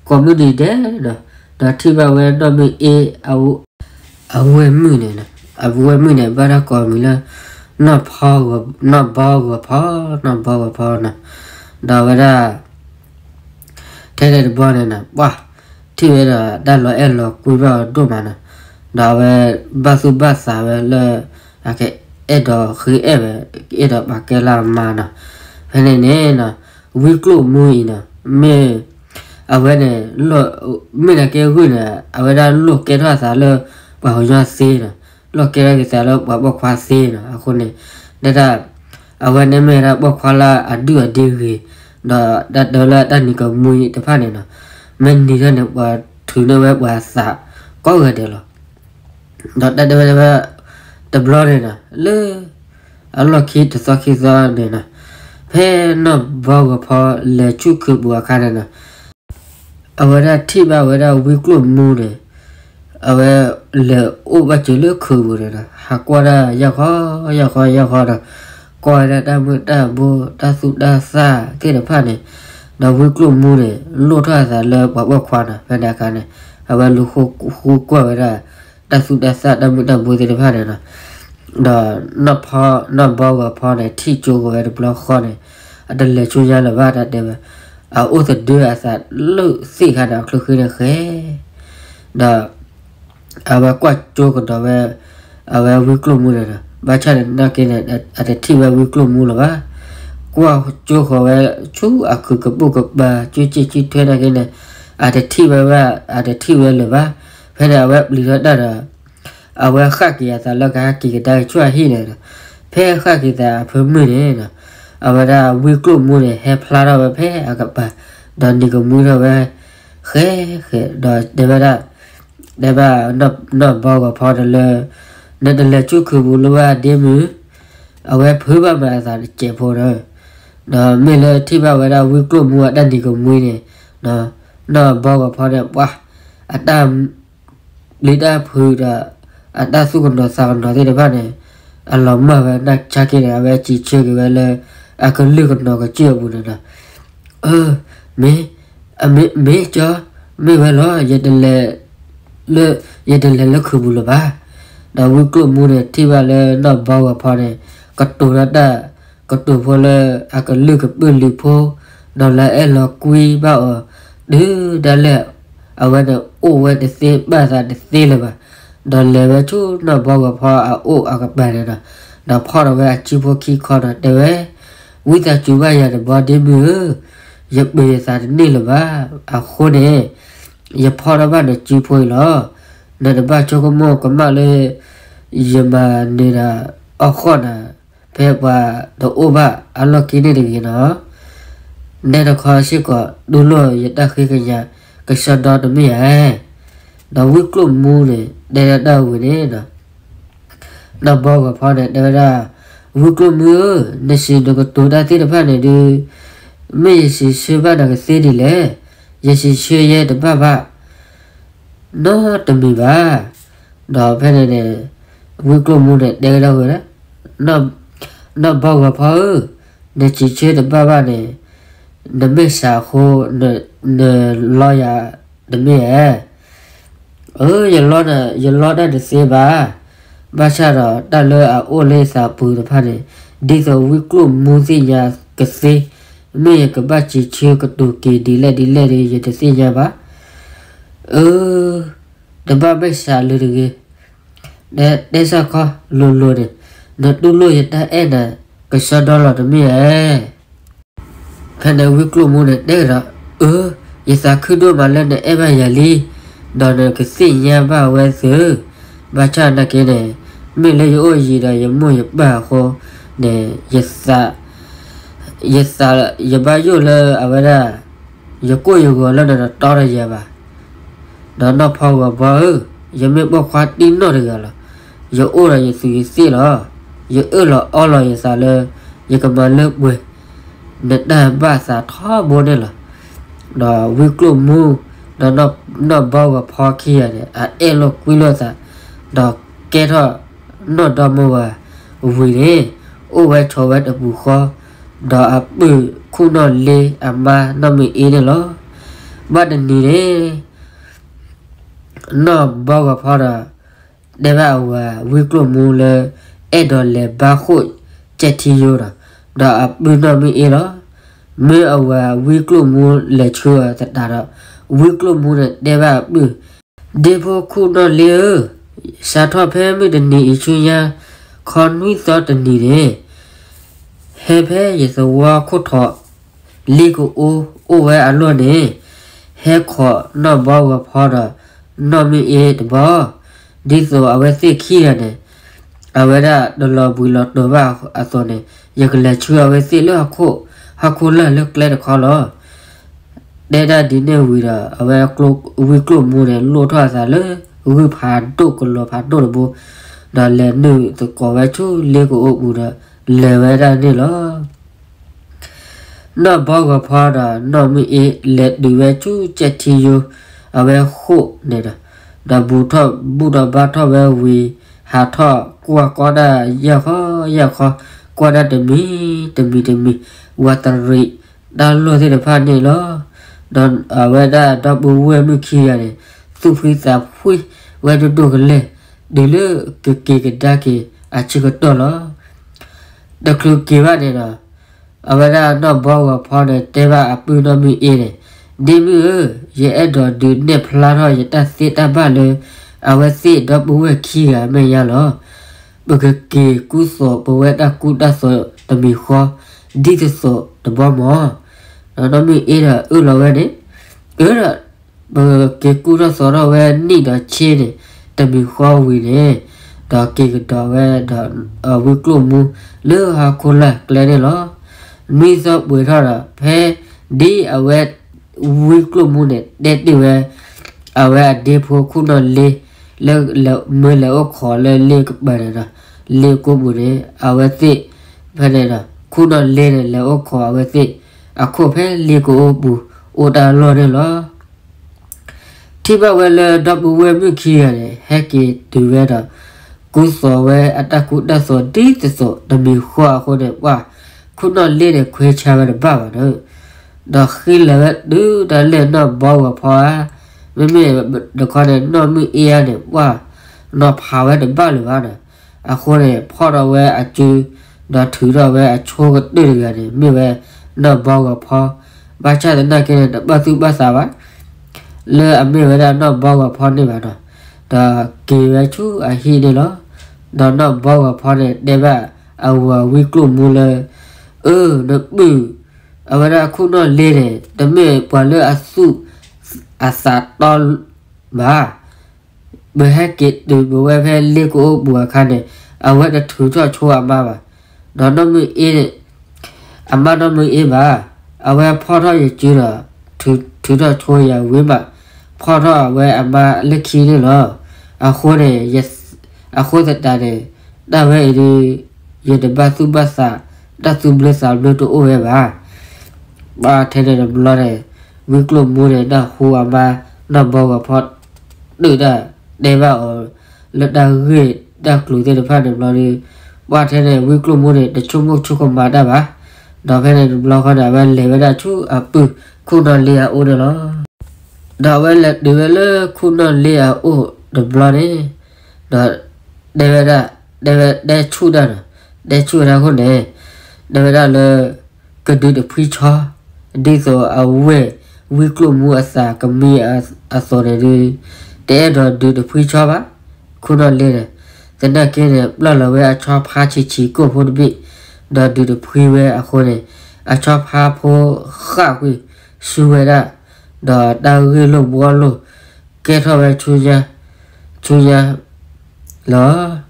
ကိးမုၢ်နံၤဒဲးဒီး ဒီးထံၣ်ဘၣ်ဝဲနီၢ်မ့ၢ်အ့ အဝဲၢ်မုၣ်န့ၣ်, အဝဲၢ်မုၣ်န့ၣ် ဘၣ်တၢ်ကိးမံၤလၢ နီၢ်ဖီ နီၢ်ဘီဂီၤဖီ, နီၢ်ဘီဂီၤဖီနီၤ, ဒီးဝဲဒၣ် ထဲန့ၣ်တဘျီန့ၣ်နီၤ ပှၢ် ထံၣ်ဝဲဒီးတၢ်လီၤအဲၣ်လီၤကွံဘၣ်အီၤဒိၣ်မးနီၤ, ဒီးအဝဲဘၣ်သူၣ်ဘၣ်သးဝဲလၢ အကအဲၣ်ဒိးဃ့အဲၣ်ဝဲ အဲၣ်ဒိးပာ်ကဲလၢအမါနီၤ, ဖဲန့ၣ်န့ၣ်နီၤ ဝံကျိၣ်မူအံၤနီၤ မ့ၢ် အဝဲန့ၣ် မ့ၢ်နကဲဂုၢ်န့ၣ် အဝဲဒၣ်လိၣ်ကဲထီၣ်အသးလၢ ပှၤကညီသ့နီၤ, လိၣ်ကဲထီၣ်က့ၤသးလၢပှၤပိာ်ခွါသ့နီၤ, အဃိန့ၣ် ဒ်တၢ် အဝဲန့ၣ်မ့ၢ်ဒၣ်ပိာ်ခွါလၢအဒုၣ်အဒ့ဂ့ၤ, ဒီးတၢ်တဲလၢတၢ်နံၤကမှံတဖၣ်န့ၣ်နီၤ, မ့ၢ်နံၤထီၣ်န့ၣ် ပှၤထုးန့ၢ်ဝဲပှၤသးကိးဂၤဒဲးလီၤ. ဒီးတၢ်တဲဝဲ တဘျီန့ၣ်နီၤ လၢ အလီၢ်ခံတသီခံသီန့ၣ်နီၤ, ဖဲနီၢ်ဘီဂီၤဖီလဲၤဆူခုးပူၤအခါန့ၣ်နီၤ, အဝဲဒၣ်ထံၣ်ဘၣ်ဝဲဒၣ်ဝံကျိၣ်မူန့ၣ်, အဝဲလဲၤအိၣ်ဘၣ်စၢၤလၢခုးပူၤန့ၣ်နီၤ, ဟးကွၢ်ဒၣ်ယၢ်ဃီယၢ်ဃီယၢ်ဃီဒီး, ကွၢ်ဝဲဒၣ်တၢ်မုၢ်တၢ်ဘိတၢ်သူၣ်တၢ်သၣ်သ့ၣ်တဖၣ်န့ၣ်, ဒီးဝံကျိၣ်မူန့ၣ် လိၣ်ထီၣ်အသးလၢပှၤပိာ်ခွါနီၤ, ဖဲန့ၣ်အခါန့ၣ်, အဝဲလူၤဃုကွၢ်ဝဲဒၣ် တၢ်သူၣ်တၢ်သၣ်တၢ်မုၢ်တၢ်ဘိသ့ၣ်တဖၣ်န့ၣ်နီၤ, ဒီး နီၢ်ဘီဂီၤဖီန့ၣ် ထံၣ်ကၠိက့ၤဝဲတဘျီဃီန့ၣ်, အတလဲၤဆူညါလၢၤဘၣ်တၢ်တဲဝဲ, အအိၣ်သဒၢအသးလၢသ့ၣ်ခါန့ၣ် အချၢဃံန့ၣ်ဃဲ, ဒီး အဝဲကွၢ်ကၠိကဒီးဝဲ အဝဲဝံကျိၣ်မူန့ၣ်ဒီး ဘၣ်ဆၣ်န့ၣ်နာ်က့န့ၣ် အတထံၣ်ဝဲဝံကျိၣ်မူလၢၤဘၣ်, ကွၢ်ကၠိဃီၤဝဲဆူအခုးကပိာ်ကပၤ ကၠိစ့ၣ်ကၠိထွဲနာ်က့န့ၣ်, အတထံၣ်ဝဲဘၣ် အတထံၣ်ဝဲလၢၤဘၣ်, ဖဲန့ၣ်အဝဲပျံၤထီၣ်တၢ်ဒီး အဝဲဃၣ်က့ၤအသးလၢကဟဲက့ၤကဒါက့ၤဆူအဟံၣ်န့ၣ်ဒီး, ဖဲဃၣ်က့ၤသးအဖၢမုၢ်န့ၣ်ဒီး, အဝဲဒၣ်ဝံကျိၣ်မူန့ၣ် ဟဲဖျါထီၣ်ဝဲဖဲအကပၤ, ဒီးနံၤကမှံထီၣ်ဝဲ ဃဲဃဲ, ဒီးတဲဝဲဒၣ်, တဲဘၣ်နီၢ်ဘီဂီၤဖီဒီးလၢ နတလဲၤဆူခုးပူၤလၢၤဘၣ်ဒ့မုၢ်, အဝဲဖုးဘၣ်မးအသးတစဲးဖိဒီး, ဒီးမ့ၢ်လၢထံၣ်ဘၣ်ဝဲဒၣ်ဝံကျိၣ်မူအတၢ်နံၤကမှံန့ၣ်, နီၢ်ဘီဂီၤဖီန့ၣ် ပှၤ အတၢ် ပျံၤတၢ်ဖုးဒီး အတၢ်သူၣ်ကနိးသးကနိးသ့ၣ်တဖၣ်န့ၣ်, အလီၤမၢ်ဝဲနာ်က့န့ၣ် အဝဲစံးဆၢက့ၤဝဲလၢ အကလုၢ်ကနိးကစၢၢ်အပူၤန့ၣ်ဒီး, အၢ, မ့ၢ်, မ့ၢ်ကၠီ, မ့ၢ်ဝဲလီၤ, ယတလဲၤလၢ, ယတလဲၤလၢခုးပူၤလၢၤဘၣ်. ဒီးဝံကျိၣ်မူန့ၣ် ထံၣ်ဘၣ်လၢနီၢ်ဘီဂီၤဖီန့ၣ် ကတိၤတၢ်, ကတိၤဖိလၢအကလုၢ်ကပၢၢ်လံၤဖိ, ဒီးလၢအအဲၣ်လီၤကွံဘၣ်အီၤ, တုၤဒၣ်လဲာ် အဝဲန့ၣ်အိၣ်ဝဲတသ့ဘၣ်သးတသ့လၢၤဘၣ်. ဒီးလဲၤဝဲဆူနီၢ်ဘီဂီၤဖီအအိၣ်အကပၤန့ၣ်ဒီး, ဒီးဖီၣ်ဒီးဝဲအစုဖိခံခီဒီးတဲဝဲ, ဝံသးစူၤဘၣ်ယၤတဘျီဒ့မုၢ်ဧၢ, ယပၢၤယသးတန့ၢ်လၢၤဘၣ်. အဃိန့ၣ် ယဖီၣ်ထီၣ်ဘၣ်နစုဖိအံၤလီၤ. နတဘၣ်ဆိကမိၣ်ကမၣ်လၢ ယမၤနၢၤနၤအီၣ်ဃီၣ်နၤ ဖဲပှၤတအိၣ်ဘၣ်အလီၢ်ခံန့ၣ်တဂ့ၤနီၤ. နဲတခီစ့ၢ်ကီး တူၢ်လိာ်ယတၢ်ဃ့ကညးကစီဒီတမ့ၢ်ဧါ. ဒီးဝံကျိၣ်မူန့ၣ် တဲဒၣ်တၢ်ဝံၤန့ၣ်ဒီး နီၢ်ဘီဂီၤဖီန့ၣ် တဲဝဲဒၣ်, ဝံကျိၣ်မူဧၢ, နစံးနကတိၤတၢ်သ့ၣ်တဖၣ်န့ၣ်ဒုး, မ့ၢ်ယစံးဆၢဘၣ်နၤကသ့ဒ်လဲၣ်. ယစံးဆၢယဲတဘၣ်ဘၣ် နီတမံၤဘၣ်. ဒီးဖဲန့ၣ်န့ၣ် ဝံကျိၣ်မူန့ၣ် တဲဝဲဒၣ်ဝဲဒၣ်, နီၢ်ဘီဂီၤဖီဧၢ, နစံးဆၢတဘၣ်ဘၣ်န့ၣ်, နမဲာ်ဆှးအဃိ နလီယၤတမ့ၢ်ဧါ. အၢ ယလီန့ၣ် ယလီတၢ်တသ့ဘၣ်. ဘၣ်ဆၣ်ဒီးတၢ်လၢအအိၣ်လၢယသးပူၤတဖၣ်န့ၣ် ဒ်သိးဝံကျိၣ်မူသ့ၣ်ညါကသ့, မ့ၢ်ယကဘၣ်စံးဆၢကတိၤက့ၤဒ်လဲၣ်ဒ်လဲၣ်ဒီး ယတသ့ၣ်ညါဘၣ်. အၢ တဘၣ်မဲာ်ဆှးလၢၤတဂ့ၤ. တဲစၢ်ခီ လိၤလိၤန့ၣ်, နတူၢ်လိာ်ယတၢ်အဲၣ်နၤကစီဒီလီၤတမ့ၢ်ဧါ. ဖဲန့ၣ်ဝံကျိၣ်မူန့ၣ် တဲဒီး, အၢ ယသးခုဒိၣ်မးလၢနအဲၣ်ဘၣ်ယၤလံ, ဒီးနကသ့ၣ်ညါဘၣ်ဝဲသု, ဘၣ်ဆၣ်နာ်က့န့ၣ် မ့ၢ်လၢယအိၣ်ယံၤဒီးယမိၢ်ယပၢ်အဃိန့ၣ် ယသး, ယဘၣ်ယိၣ်လၢအဝဲဒၣ် ယကိၢ်ယဂီၤလၢနတတီတယၤဘၣ်. ဒီးနီၢ်ဘီဂီၤဖီဧၢ, ယမ့ၢ်ပိာ်ခွါတံၢ်နီၢ်တဂၤလီၤ. ယအိၣ်ဒီးယသူးယသ့ၣ်လီၤ. ယအၢၣ်လီၤအီလီၤယသးလၢ ယကမၤလၢပှဲၤ နတၢ်ဘၣ်သးထီဘိန့ၣ်လီၤ. ဒီးဝံကျိၣ်မူ ဒီးနီၢ်ဘီဂီၤဖီခံဂၤန့ၣ် အအဲၣ်လိာ်ကွံလိာ်သး, ဒီးကဲထီၣ်နီၢ်ဒီမါဝၤဝံၤန့ၣ် အိၣ်ဝဲဆိးဝဲတပူၤဃီ, ဒီးအပုၢ်ခူၣ်နီၢ်လ့အမါနီၢ်မ့ၢ်အ့န့ၣ်လီၤ. ဘၣ်တနံၤန့ၣ် နီၢ်ဘီဂီၤဖီဒီး တဲဘၣ်အဝၤဝံကျိၣ်မူလၢ အဲၣ်ဒိးလဲၤဘါဃိၣ်ကဲထံယိဒီး, ဒီးအပုၢ်နီၢ်မ့ၢ်အ့လီၤ. မ့ၢ်အဝၤဝံကျိၣ်မူလဲၤဆှၢအီၤသတးဒီး, ဝံကျိၣ်မူန့ၣ်တဲဘၣ်အပုၢ်, ဒ့ဖိခူၣ်နီၢ်လ့ဧၢ, စးထီၣ်ဖဲမုၢ်တနံၤအံၤဆူညါ ခီနွံသီတနံၤန့ၣ် ဟဲဖဲယသဝီခိၣ်ထိး လ့ကအိအိၣ်ဝဲအလီၢ်န့ၣ်, ဟဲခိးနီၢ်ဘီဂီၤဖီဒီးနီၢ်မ့ၢ်အ့တဘျီ, ဒ်သိးအဝဲသ့ၣ်ခံဂၤန့ၣ် အဝဲဒၣ်တလီၤဘှံးလီၤတီၤဘၣ်အသိးန့ၣ် ယကလဲၤဆှၢအဝဲသ့ၣ်လၢဟီၣ်ခိၣ်, ဟီၣ်ခိၣ်လာ်လၢကျဲတခီလီၤ. တဲဒၣ်ဒ်န့ၣ်ဝံၤဒီး အဝဲဝံကျိၣ်မူန့ၣ် လိၣ်ထီၣ်အသးလၢ ဂုၢ်ဖးဒိၣ်ကလီၤဖးဒိၣ်တဘိ, ဒီးလဲၤနုာ်သကိးဝဲဆူလ့ကအိပူၤဒီး လဲၤဝဲဒၣ်န့ၣ်လီၤ. နီၢ်ဘီဂီၤဖီဒီးနီၢ်မုၢ်အ့လဲၤတုၤဝဲဆူကၠဲးထံယိ အဝဲဃိၣ်န့ၣ်ဒီး, ဒီးဘူၣ်ထီၣ်ဘူၣ်ဒီးဘါထီၣ်ဝဲဝံၤ, ဟးထီၣ်ကွၢ်ကီတၢ်ယၢ်ဃီယၢ်ဃီ, ကွၢ်တၢ်တမံၤတမံၤတမံၤ, ဝးတရံးတၢ်လိၣ်သ့ၣ်တဖၣ်န့ၣ်လီၤ. ဒီးအဝဲဒၣ်ဒီပုၢ်ဝဲၢ်မုၣ်ခံဂၤန့ၣ် သူၣ်ဖှံသးဖှံဝဲဒိၣ်ဒိၣ်ကလဲာ်, တုၤလၢကက့ၤကဒါက့ၤအဆၢကတီၢ်လီၤ. တချုးက့ၤဘၣ်န့ၣ်ဒီး, အဝဲဒၣ်နီၢ်ဘီဂီၤဖီန့ၣ် တဲဘၣ်အပုၢ်နီၢ်မုၢ်အ့န့ၣ်, ဒ့မုၣ်ဧၢ, ယအဲၣ်ဒိးဒုးနဲၣ်ဖျါထီၣ်ယတၢ်သ့တၢ်ဘၣ်လၢ အဝဲသ့ၣ်ဒီပုၢ်ဝဲၢ်ခံဂၤအမဲာ်ညါလီၤ. ပကက့ၤကူသိးပဝဲတၢ်ကူတၢ်သိးတမံၤဃီ, ဒ်သိးသိးတဘျီမၢ်. ဒီးနီၢ်မုၢ်အ့ဒီးအၢၣ်လီၤဝဲန့ၣ်, အၢၣ်ဒီး ပက့ၤကူထီၣ်သိးထီၣ်ဝဲနံၣ်ဒီးဆ့န့ၣ် တမံၤဃီဝံၤန့ၣ်, ဒီးက့ၤကဒီးဝဲဒီး ဝံကျိၣ်မူလၢဟီၣ်ခိၣ်လာ်ကျဲန့ၣ်လီၤ. နွံသီပှဲၤထီၣ်ဒီး ဖဲဒ်အဝဲ ဝံကျိၣ်မူန့ၣ် တဲတ့ၢ်ဝဲ အဝဲအဒ့ဖိခိၣ်နီၣ်လ့ လၢမ့ၢ်လဲၤအိၣ်ခိးလၢလ့ကပၤန့ၣ်ဒီး လ့ကိပူၤန့ၣ် အဝဲသ့ၣ် ဖဲန့ၣ်ဒီး ခိၣ်နီၣ်လ့န့ၣ် လဲၤအိၣ်ခိးအဝဲသ့ၣ် အခိၣ်ဖဲလ့ကအိပူၤ အိၣ်တၢ်လီၢ်န့ၣ်လီၤ. ထံၣ်ဘၣ်ဝဲလၢဒီပုၢ်ဝဲၢ်မုၣ်ခံဂၤန့ၣ် ဟဲက့ၤတုၤဝဲဒီး ကူသိးဝဲအတၢ်ကူတၢ်သိးဒ်သိးသိး တမံၤဃီအဃိန့ၣ် ပှၤခိၣ်နီၣ်လ့န့ၣ် ခွဲးဆါဝဲတဘၣ်ဘၣ်ဒီး ဒီးဃ့လီၤဝဲတုၤဒၣ်လဲာ်နီၢ်ဘီဂီၤဖီဧါ, မ့မ့ၢ်တခီန့ၣ် နီၢ်မုၢ်အ့ဧါန့ၣ် ပှၤနီၤဖးဝဲတဘၣ်လၢၤဘၣ်ဒီး အဃိန့ၣ် ဖီၣ်ထီၣ်ဝဲအစု ဒီးထုးထီၣ်ဝဲအဆိကတၢၢ်တဂၤန့ၣ် မ့ၢ်ဝဲနီၢ်ဘီဂီၤဖီ, ဘၣ်ဆၣ်သနာ်က့န့ၣ် တဘၣ်သူၣ်ဘၣ်သးဘၣ် လၢအမ့ၢ်ဝဲဒၣ်နီၢ်ဘီဂီၤဖီန့ၣ်ဘၣ်ဒီး, ဒီးက့ၤဝဲဆူအဟံၣ်န့ၣ်လီၤ. ဒီးနီၢ်ဘီဂီၤဖီန့ၣ် တဲဘၣ်အဝၤဝံကျိၣ်မူလၢ အၢ နပုၢ်, အဝဲဒၣ်ခိၣ်နီၣ်လ့န့ၣ် တမ့ၢ်ပှၤလၢအသူၣ်အသးတီဘၣ်. ပဟဲက့ၤတုၤပဝဲဖဲလ့ကအိပူၤအခါန့ၣ် အဝဲတထုးထီၣ်ဆိအမါဘၣ်. ဒီးနီၢ်မုၢ်အ့ အမါနီၢ်မုၢ်အ့ဘၣ်, အဝဲဖီၣ်ထီၣ်ယစုဒီး ထုးထီၣ်ဆိယၤဝံၤမး, ဖီၣ်ထီၣ်အဝဲအမါလၢခံန့ၣ်လီၤ. အဃိန့ၣ် အဃိသတးန့ၣ် တၢ်ဝဲအံၤဒုး ယတဘၣ်သူၣ်ဘၣ်သး တၢ်သူၣ်ဘျၢသးဘျၢတအိၣ်ဝဲဘၣ်. ဘၣ်ထဲန့ၣ်တဘျီန့ၣ် ဝံကျိၣ်မူန့ၣ် နၢ်ဟူအမါ နီၢ်ဘီဂီၤဖီ ဒုးတၢ်တဲဘၣ်အီၤ လၢတၢ်ဂ့ၢ်တၢ်ကျိၤသ့ၣ်တဖၣ်န့ၣ်ဘျီဒီး ဘၣ်ထဲန့ၣ် ဝံကျိၣ်မူန့ၣ် တဆိကမိၣ်ဆိကမးတၢ်ဘၣ်. ဒီးဖဲန့ၣ်တဘျီဃီန့ၣ် အဝဲလဲၤဝဲဒၣ်ဆူအပုၢ်ခိၣ်နီၣ်လ့အအိၣ်န့ၣ်လီၤ. ဒီးအဝဲလဲၤတုၤဝဲလၢခိၣ်နီၣ်လ့အအိၣ်တဘျီန့ၣ်, ဒီးတဲဝဲဒၣ်, တဲဝဲတဲဆူၣ်တၢ်ဒီး, တဲဆူၣ်ဝဲဒၣ်အဃိန့ၣ်, တဲဝဲဒၣ်လၢ ကဒုးတဖှံဆီ, ဒ်သိးအဝဲၢ်ဝံကျိၣ်မူအသးကမံအသိးန့ၣ်ဒီး, တအဲၣ်ဒိးဒုးတဖှံဆီဘၣ်. ခိၣ်နီၣ်လ့န့ၣ်, သနာ်က့န့ၣ် ပျၢ်လီၤဝဲအဆီဖါဆံးဆံးကိၣ်ဖိတဘ့ၣ်, ဒီးဒုးတဖှံဝဲအဃိန့ၣ်, အဆီဖါဖိဃၣ်ကွံာ်ဆူဝဲဒၣ်, ဒီးတၢ်ဂ့ၢ်လိာ်ဘှီလိာ် ကဲထီၣ်ဝဲဆူညါ, ဆူညါ လီၤ.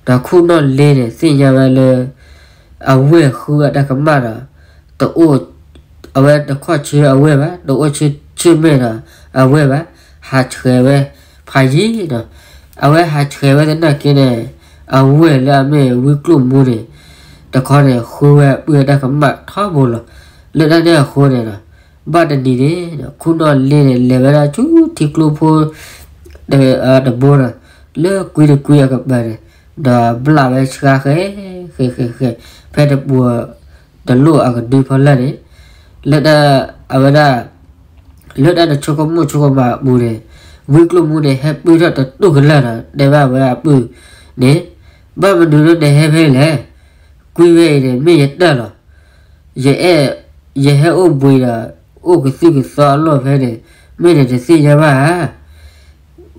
ဒီးခိၣ်နီၣ်လ့န့ၣ် သ့ၣ်ညါဝဲလၢ အဝဲၢ်ဃုအတၢ်ကမၣ်ဒီး တအိၣ်, အဝဲတခီၣ်ဆၢအဝဲၢ်ဘၣ်, တအိၣ်ဆၢဆၢမဲာ်ဒီးအဝဲၢ်ဘၣ်, ဟးဆှဲးဝဲဖးယံၤဒီး, အဝဲဟးဆှဲးဝဲသနာ်က့န့ၣ်, အဝဲၢ်လၢအမ့ၢ်ဝံကျိၣ်မူန့ၣ် တခီန့ၣ် ဃုဝဲပုၢ်အတၢ်ကမၣ်ထီဘိလီၤ. လၢတၢ်န့ၣ်အဃိန့ၣ်ဒီး ဘၣ်တနံၤန့ၣ်ဒီး ခိၣ်နီၣ်လ့န့ၣ် လဲၤဝဲဒၣ်ဆူထံကျိဖိ တဘိဒီး လၢကွံတကွံအကပၤန့ၣ်, ဒီးဘျၣ်ဝဲဆှါဃဲ, ဃဲဃဲဃဲ, ဖဲတပှဲၤတလိၣ်အကဒုဖီလာ်န့ၣ်, လၢတၢ်, အဝဲဒၣ် လၢတၢ်တဆိကမိၣ်ဆိကမးအပူၤန့ၣ်, ဝံကျိၣ်မူန့ၣ် ဟဲပၢၢ်ထီၣ်တတူၢ်ကလာ်ဒီး တဲဘၣ်ဝဲအပုၢ်န့ၣ်, ဘၣ်မနုၤလၢနဟဲဖဲအံၤလဲၣ်. ကွံဝဲအံၤန့ၣ် မ့ၢ်ယတၢ်လီၤ. ယအဲၣ်, ယဟဲအိၣ်ဘှံးဒီး အိၣ်ကသုၣ်ကသီအလီၢ်ဖဲန့ၣ်, မ့ၢ်နတသ့ၣ်ညါဘၣ်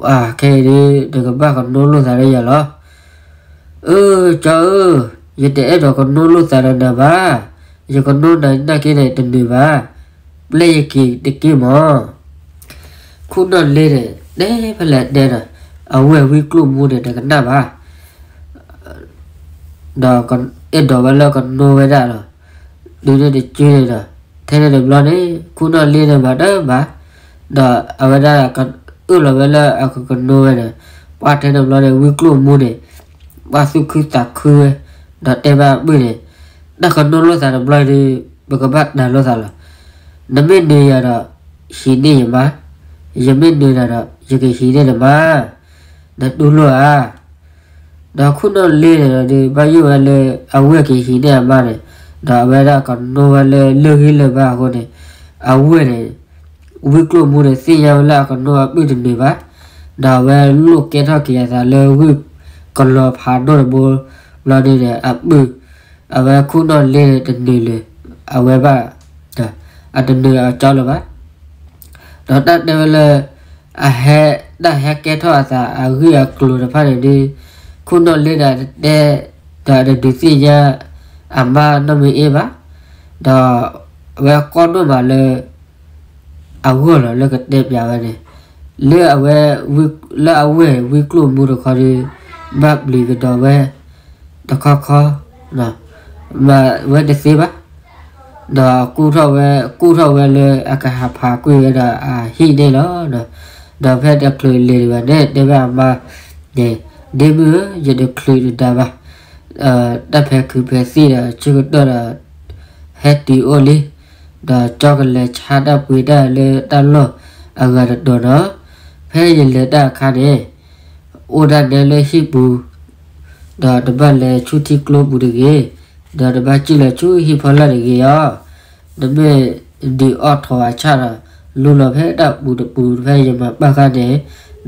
ဧါ. အခဲအံၤဒုး နကဘၣ်ကနိလိာ်သးလၢယၤလီၤ. အၢ ကၠီဧၢ, ယတအဲၣ်ဒိးကနိလိာ်သးဒီးနၤဘၣ်. ယကနိနၤနာ်က့န့ၣ်တနုာ်ဘၣ်. ပျဲယက့ၤတက့ၢ်မး. ခိၣ်နီၣ်လ့န့ၣ် တဲဖဲလဲၣ်တဲဒီး အဝဲၢ်ဝံကျိၣ်မူန့ၣ် တကနၣ်ဘၣ် ဒီးအဲၣ်ဒိးဝဲလၢကနိဝဲဒၣ်လီၤ. တုၤန့ၣ်တက့ၢ်န့ၣ်ဒီး ထဲန့ၣ်တဘျီန့ၣ် ခိၣ်နီၣ်လ့န့ၣ်မၤတၢ်ဘၣ်, ဒီးအဝဲဒၣ်အၢၣ်လီၤဝဲလၢအကကနိဝဲန့ၣ်, ပှၢ်ထဲန့ၣ်တဘျီန့ၣ် ဝံကျိၣ်မူန့ၣ် ပှၢ်သူၣ်ခုသးခုဝဲ, ဒီးတဲဘၣ်အပုၢ်န့ၣ်, တၢ်ကနိလိာ်သးတဘျီဒီး ပကဘၣ်တၢ်လိာ်သးလီၤ. နမ့ၢ်နၢၤယၤဒီး ဟံးန့ၢ်ယမါ, ယမ့ၢ်နၢၤနၤဒီး ယကဟံးန့ၢ်နမါ, နတူၢ်လိာ်ဧါ. ဒီးခိၣ်နီၣ်လ့န့ၣ်ဒီး ဘၣ်ယိၣ်ဝဲလၢအဝဲၢ်ကဟံးန့ၢ်အမါန့ၣ်, ဒီးအဝဲဒၣ်ကနိဝဲလၢလၢၢ်ဂံၢ်လၢၢ်ဘါအဃိန့ၣ်, အဝဲၢ်န့ၣ် ဝံကျိၣ်မူန့ၣ် သ့ၣ်ညါဝဲလၢအကနိအပုၢ်တနၢၤဘၣ်, ဒီးအဝဲလိၣ်ကဲထီၣ်က့ၤအသးလၢဂုၢ်ကလီၤဖးဒိၣ်တဘိဘျီန့ၣ် အပုၢ်, အဝဲခိၣ်နီၣ်လ့န့ၣ်တနၢၤလၢၤအဝဲဘၣ်, အတနၢၤအကၠီလၢၤဘၣ်. ဒီးတၢ်တဲဝဲလၢ အဟဲ, တၢ်ဟဲကဲထီၣ်အသးအဂ့ၢ်အကျိၤတဖၣ်န့ၣ်ဒီး ခိၣ်နီၣ်လ့ဒီးတတဲ, ဒီးတဒုးသ့ၣ်ညါအမါနီၢ်မ့ၢ်အ့ဘၣ်, ဒီးအဝဲကီဒိၣ်မးလၢ အဂီၢ်လီၤလၢကတဲပၠးဝဲန့ၣ်, လၢအဝဲ, လၢအဝဲၢ်ဝံကျိၣ်မူတခီဒီး ဘၣ်ပျံၤကဒီးဝဲတခီခီ, မၤဝဲတသ့ဘၣ်. ဒီးကူၣ်ထီၣ်ဝဲ, ကူၣ်ထီၣ်ဝဲလၢအကဟးဖးကွံာ်ဝဲဒီးအဟံၣ်န့ၣ်လီၤ. ဒီးဖဲတချုးလဲၤဒံးဘၣ်န့ၣ် တဲဝဲအမါန့ၣ်, ဒ့မုၣ်ဧၢ, ယတချုးတဒါဘၣ်, တၢ်ဖဲခုးဖဲသံၣ်ဒီးဆၢကတီၢ်ဒီး ဟဲတုၤအိၣ်လံ, ဒီးကၠီကလဲၤဆါတၢ်ပှ့ၤတၢ်လၢတၢ်လီၢ်အဂၤတတီၤနီၤ, ဖဲယလဲၤတၢ်အခါန့ၣ် အိၣ်ဒၣ်နဲလၢဟံၣ်ပူၤ, ဒီးတဘၣ်လဲၤဆူထံကျိပူၤတဂ့ၤ, ဒီးတဘၣ်စံၣ်လီၤဆူဟံၣ်ဖီလာ်တဂ့ၤအီၤ, နမ့ၢ်ဒုးအီၣ်ထီၣ်အဆၣ်ဒီး လူလီၤဖဲတၢ်ပူၤတပူၤဖဲယမၤပာ်ဃာ်န့ၣ်,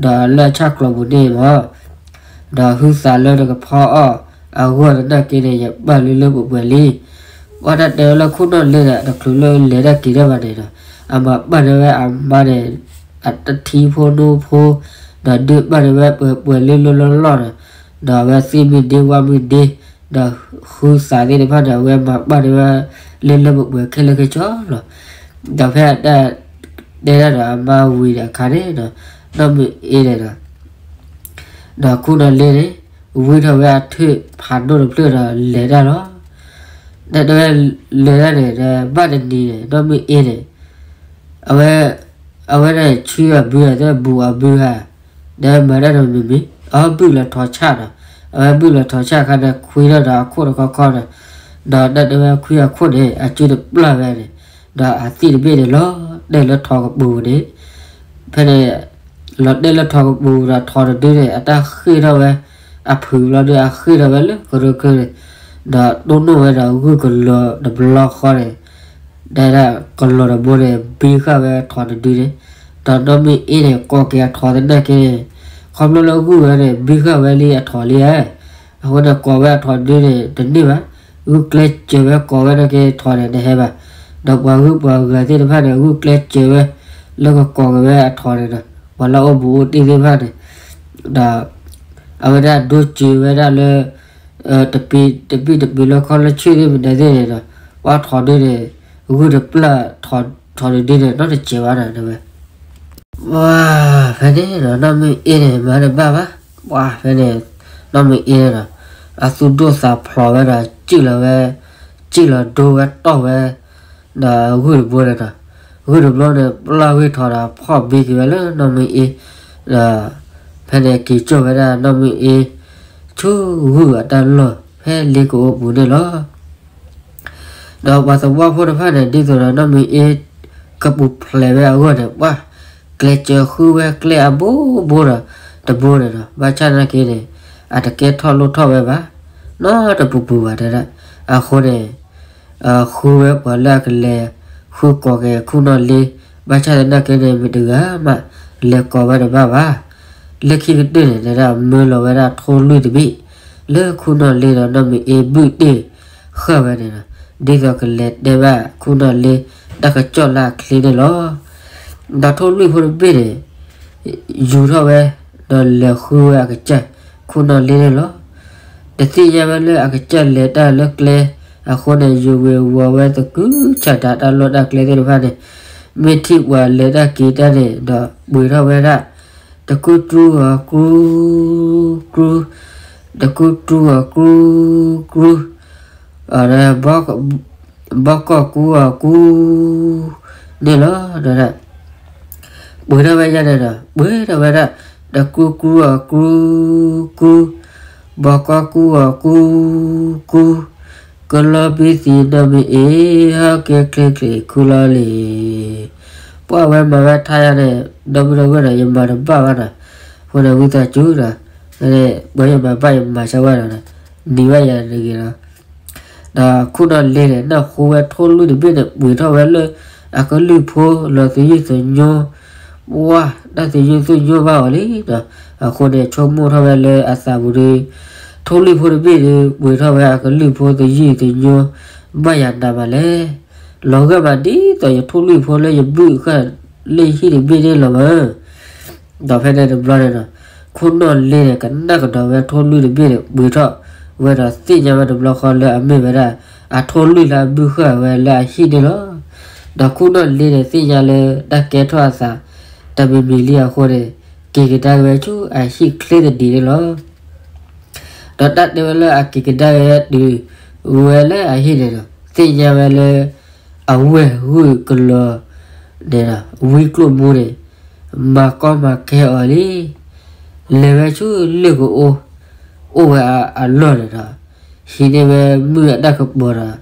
ဒီးလၢအဆၣ်ကျီၤပူၤန့ၣ်မး ဒီးဟုသးလၢနကဖီအီၣ်အဂီၢ်သနာ်က့န့ၣ် ယပာ်လၢလၢပှဲၤပှဲၤလံ. ပှၤတၢ်တဲဝဲလၢခိၣ်နီၣ်လ့ဒီး တချုးလၢလဲၤတၢ်က့ၤတၢ်ဘၣ်န့ၣ်ဒီး အမၤပာ်န့ၢ်ဝဲအမါန့ၣ် အတထံဖိနိဖိ, ဒီးဒုးပာ်န့ၢ်ဝဲပှဲၤပှဲၤလၢလၢလီၢ်လီၢ်ဒီး, ဒီးအဝဲသ့ၣ်မုၢ်ဒ့ဝါမုၢ်ဒ့, ဒီးဟုသးသ့ၣ်တဖၣ်န့ၣ် အဝဲမၤပာ်န့ၢ်ဝဲလၢလၢပှဲၤပှဲၤခဲလၢာ်ခဲဆ့လီၤ. ဒီးဖဲအတၢ်တဲတၢ်ဒီးအမါဝံၤဒီးအခါန့ၣ်ဒီး နီၢ်မုၢ်အ့န့ၣ်ဒီး ဒီးခိၣ်နီၣ်လ့န့ၣ် ဝံထီၣ်ဝဲအထၢၣ်ဖးဒိၣ်တဖျၢၣ်ဒီးလဲၤတၢ်လီၤ. ဒီးတဲဝဲလဲၤတၢ်န့ၣ်ဒီး ဘၣ်တနံၤန့ၣ် နီၢ်မုၢ်အ့န့ၣ် အဝဲ, အဝဲဒၣ်ဆူအဘုဧါ တဲဘူးအဘုဧါ, ဒီးမၤတၢ်တမံၤမံၤ အဘုၣ်လီၤထီၣ်ဆၣ်ဒီး, အဝဲဘုၣ်လီၤထီၣ်ဆၣ်အခါန့ၣ် ခွံထီၣ်ဒီးအခိၣ်တခီခီဒီး, ဒီးတၢ်တဲဝဲခွံအခိၣ်န့ၣ် အစုတပျၢ်ဝဲန့ၣ်, ဒီးအသံၣ်တဘ့ၣ်န့ၣ်လီၤတဲာ်လၢထိးကပူၤန့ၣ်, ဖဲန့ၣ် လီၤတဲာ်လၢထိးကပူၤဒီးထိးတဒုန့ၣ် အတၢ်ဃ့ၢ်ထီၣ်ဝဲ, အဖုးဘျီဒီးအဃ့ၢ်ထီၣ်ဝဲလၢကရၢကရၢန့ၣ်, ဒီးတိၢ်နီၣ်ဝဲဒီးဂုၢ်ကလီၤတဘျီဃီန့ၣ်, ဒီးကလီၤတဘိန့ၣ် ဘံဃာ်ဝဲထိးတဒုန့ၣ်, ဒီးနီၢ်မုၢ်အ့န့ၣ် ကိးက့ၤအထိးသနာ်က့န့ၣ်, ခီဖျိလၢဂုၢ်ဝဲန့ၣ် ဘံဃာ်ဝဲလံအထိးလံဧါ, အဃိန့ၣ်ကိးဝဲအထိးတဒုန့ၣ် တန့ၢ်ဘၣ်, ဂုၢ်ကျဲစၢၤဝဲကိးဝဲနာ်က့ထိးန့ၣ်တဟဲဘၣ်, ဒီးပှၤဂုၢ်ပှၤဂၤသ့ၣ်တဖၣ်န့ၣ် ဂုၢ်ကျဲစၢၤဝဲ လၢကကိးက့ၤဝဲအထိးန့ၣ်ဒီး ပှၤလၢအအိၣ်ဘူးအိၣ်တံၢ်သ့ၣ်တဖၣ်န့ၣ်, ဒီး အဝဲဒၣ်ဒိစၢၤဝဲဒၣ်လၢ တပံတပံတပံလၢခီလၢဆူၣ်သ့ၣ်မနုၤသ့ၣ်န့ၣ်ဒီး ပှၤထိးဒုန့ၣ် ဂုၢ်တပျၢ် ထိးတဒုန့ၣ် နီတစဲးဘၣ်ဒီးဝဲ ပှၤဖဲန့ၣ်ဒီး နီၢ်မုၢ်အ့န့ၣ် မၤတဘၣ်ဘၣ်, ပှၤဖဲန့ၣ် နီၢ်မုၢ်အ့န့ၣ်ဒီး အသူၣ်ဒိၣ်သးဖျိးဝဲဒီး စံၣ်လီၤဝဲ, စံၣ်လီၤဒိဝဲတီၢ်ဝဲ ဒီးဂုၢ်တဘိန့ၣ်ဒီး ဂုၢ်တဘိန့ၣ် ပျၢ်ဂ့ၤထိးဒီး ဖီၣ်ဘံက့ၤဝဲလၢနီၢ်မုၢ်အ့, ဒီး ဖဲန့ၣ်က့ၤစိာ်ဝဲဒၣ်နီၢ်မုၢ်အ့ ဆူဂုၢ်အတၢ်လီၢ် ဖဲလ့ကအိပူၤန့ၣ်လီၤ. ဒီးပှၤသဝီဖိတဖၣ်န့ၣ် ဒ်သိးဒီးနီၢ်မုၢ်အ့ ကပူၤဖျဲးဝဲအဂီၢ်န့ၣ် ပှၤကျဲးစၢးဃုဝဲကျဲအဘိဘိဒီး တဘိန့ၣ်ဒီး ဘၣ်ဆၣ်နာ်က့န့ၣ် အတကဲထီၣ်လိၣ်ထီၣ်ဝဲဘၣ်, နီတပူၤပူၤဘၣ်တဲဒၣ်, အဃိန့ၣ် ဃုဝဲပှၤလၢအကလဲၤ ဃုကိးက့ၤခိၣ်နီၣ်လ့, ဘၣ်ဆၣ်သနာ်က့န့ၣ် မတၤတဂၤမး လဲၤကိးဝဲတဘၣ်ဘၣ်. လၢခံကတၢၢ်န့ၣ် တဲဒၣ် မၢလီၤဝဲဒၣ်ထိၣ်လွံၢ်တဘ့ၣ် လၢခိၣ်နီၣ်လ့ဒီးနီၢ်မုၢ်အ့ဘုၣ်တ့ၢ်ဃာ်ဝဲန့ၣ်ဒီး ဒ်သိးကလဲၤတဲဘၣ်ခိၣ်နီၣ်လ့ တၢ်ကစီၣ်လၢအချ့န့ၣ်လီၤ. ဒီးထိၣ်လွံၢ်ဖိတဘ့ၣ်န့ၣ် ယူၤထီၣ်ဝဲ ဒီးလဲၤဃုဝဲအကစၢ် ခိၣ်နီၣ်လ့န့ၣ်လီၤ. တသ့ၣ်ညါဝဲလၢအကစၢ်လဲၤတၢ်လၢကျဲ အဃိန့ၣ် ယူၤဝ့ၤဝီၤဝဲသကုၤဆးဒးတၢ်လီၢ်တၢ်ကျဲသ့ၣ်တဖၣ်န့ၣ်, မ့ၢ်ထံၣ်ပှၤလဲၤတၢ်က့ၤတၢ်န့ၣ်ဒီး ပှ့ၤထီၣ်ဝဲဒၣ် တကူၣ်တူၢ်အီၤကူၣ် ကူၣ်, တကူၣ်တူၢ်အီၤကူၣ် ကူၣ်, ဘီကီၢ်ကူၣ်အီၤကူၣ် န့ၣ်လီၤ. ပှ့ၤထီၣ်ဝဲဒၣ်န့ၣ်ဒီး ပှ့ၤထီၣ်ဝဲဒၣ် တကူၣ်ကူၣ်အီၤကူၣ် ကူၣ်, ဘီကီၢ်ကူၣ်အီၤကူၣ် ကူၣ်, ကလီၤပံသံနီၢ်မ့ၢ်အ့ ဟဲက့ၤချ့ချ့ခူလီၤလံ. ပှၤဝဲမၤဝဲထါယၤန့ၣ် ဒီပုၢ်ဒီဝဲၢ်ဒီး ယမၤတဘၣ်ဘၣ်နီၤ. အဃိန့ၣ်ဝံသးစူၤဒီး ပှၤယမၤဘၣ်ယမၤဆၢဝဲဒီး နံၤဝဲယၤတဂ့ၤလီၤ. ဒီးခူၣ်နီၢ်လ့န့ၣ် နၢ်ဟူဝဲထိၣ်လွံၢ်တဘ့ၣ်န့ၣ် ပှ့ၤထီၣ်ဝဲလၢ အကလုၢ်ဖိလီၤသယုၢ်သညိ ဝါ တၢ်သယုၢ်သညိဘၣ်အီၤလံဒီး အဃိန့ၣ် ဆိကမိၣ်ထီၣ်ဝဲလၢအသးပူၤဒီး ထိၣ်လွံၢ်ဖိတဘ့ၣ်ဒီး ပှ့ၤထီၣ်ဝဲအကလုၢ်ဖိသယုၢ်သညိ ဘၣ်ယၤနးမးလဲၣ်. လီၤဂာ်မးဒ်သိးယထိၣ်လွံၢ်ဖိလၢယဘုၣ်ဃာ်လၢယဟံၣ်တဘ့ၣ်န့ၣ်လီၤမး. ဒီးဖဲန့ၣ်တဘျီန့ၣ်ဒီး ခူၣ်နီၢ်လ့န့ၣ် ကနၣ်ကဒီးဝဲထိၣ်လွံၢ်တဘ့ၣ်န့ၣ် ပှ့ၤထီၣ်ဝဲဒီးသ့ၣ်ညါဝဲတဘျီဃီလၢအမ့ၢ်ဝဲဒၣ် အထိၣ်လွံၢ်လၢအဘုၣ်ဃာ်ဝဲလၢအဟံၣ်န့ၣ်လီၤ. ဒီးခူၣ်နီၢ်လ့န့ၣ် သ့ၣ်ညါလၢတၢ်ကဲထီၣ်အသး တမံၤမံၤလံအဃိန့ၣ် က့ၤကဒါက့ၤဝဲဆူအဟံၣ်ချ့သဒံးန့ၣ်လီၤ. ဒီးတၢ်တဲဝဲလၢအက့ၤကဒါက့ၤဝဲတုၤ ဝဲလၢအဟံၣ်န့ၣ်ဒီး သ့ၣ်ညါဝဲလၢ အဝဲၢ်ဂုၢ်ကလီၤန့ၣ်ဒီး ဝံကျိၣ်မူန့ၣ် မၤကီမၤခဲအီၤလံ. လဲၤဝဲဆူလ့ၣ်ကအိ အိၣ်ဝဲအလီၢ်န့ၣ်ဒီး ဟံးန့ၢ်ဝဲမုၢ်အတၢ်ကပီၤဒီး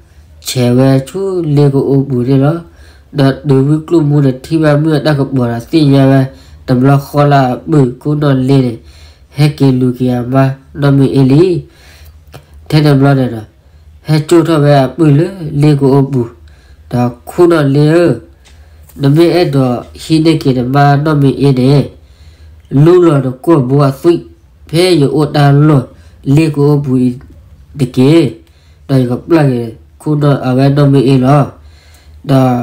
ဆဲးဝဲဆူလ့ၣ်ကအိပူၤန့ၣ်လီၤ. ဒီးတုၤဝံကျိၣ်မူန့ၣ် ထံၣ်ဘၣ်မုၢ်အတၢ်ကပီၤဒီး သ့ၣ်ညါဝဲ တဘျီဃီလၢအပုၢ်ခူၣ်နီၢ်လ့န့ၣ် ဟဲက့ၤလူၤက့ၤအမါနီၢ်မ့ၢ်အ့လံ. ထဲန့ၣ်ဘျီန့ၣ်ဒီး ဟဲကၠိၣ်ထီၣ်ဝဲအပုၢ်လၢလ့ၣ်ကအိပူၤ, ဒီးခူၣ်နီၢ်လ့ဧၢ, နမ့ၢ်အဲၣ်ဒိးဟံးန့ၢ်က့ၤနမါနီၢ်မ့ၢ်အ့န့ၣ်, လူလီၤနကိာ်ဘိအသွံၣ် ဖဲယအိၣ်တၢ်လီၢ်လ့ၣ်ကအိပူၤအံၤတက့ၢ်, ဒီးယကပျၢ်က့ၤခူၣ်နီၢ်အဝဲနီၢ်မ့ၢ်အ့လီၤ. ဒီး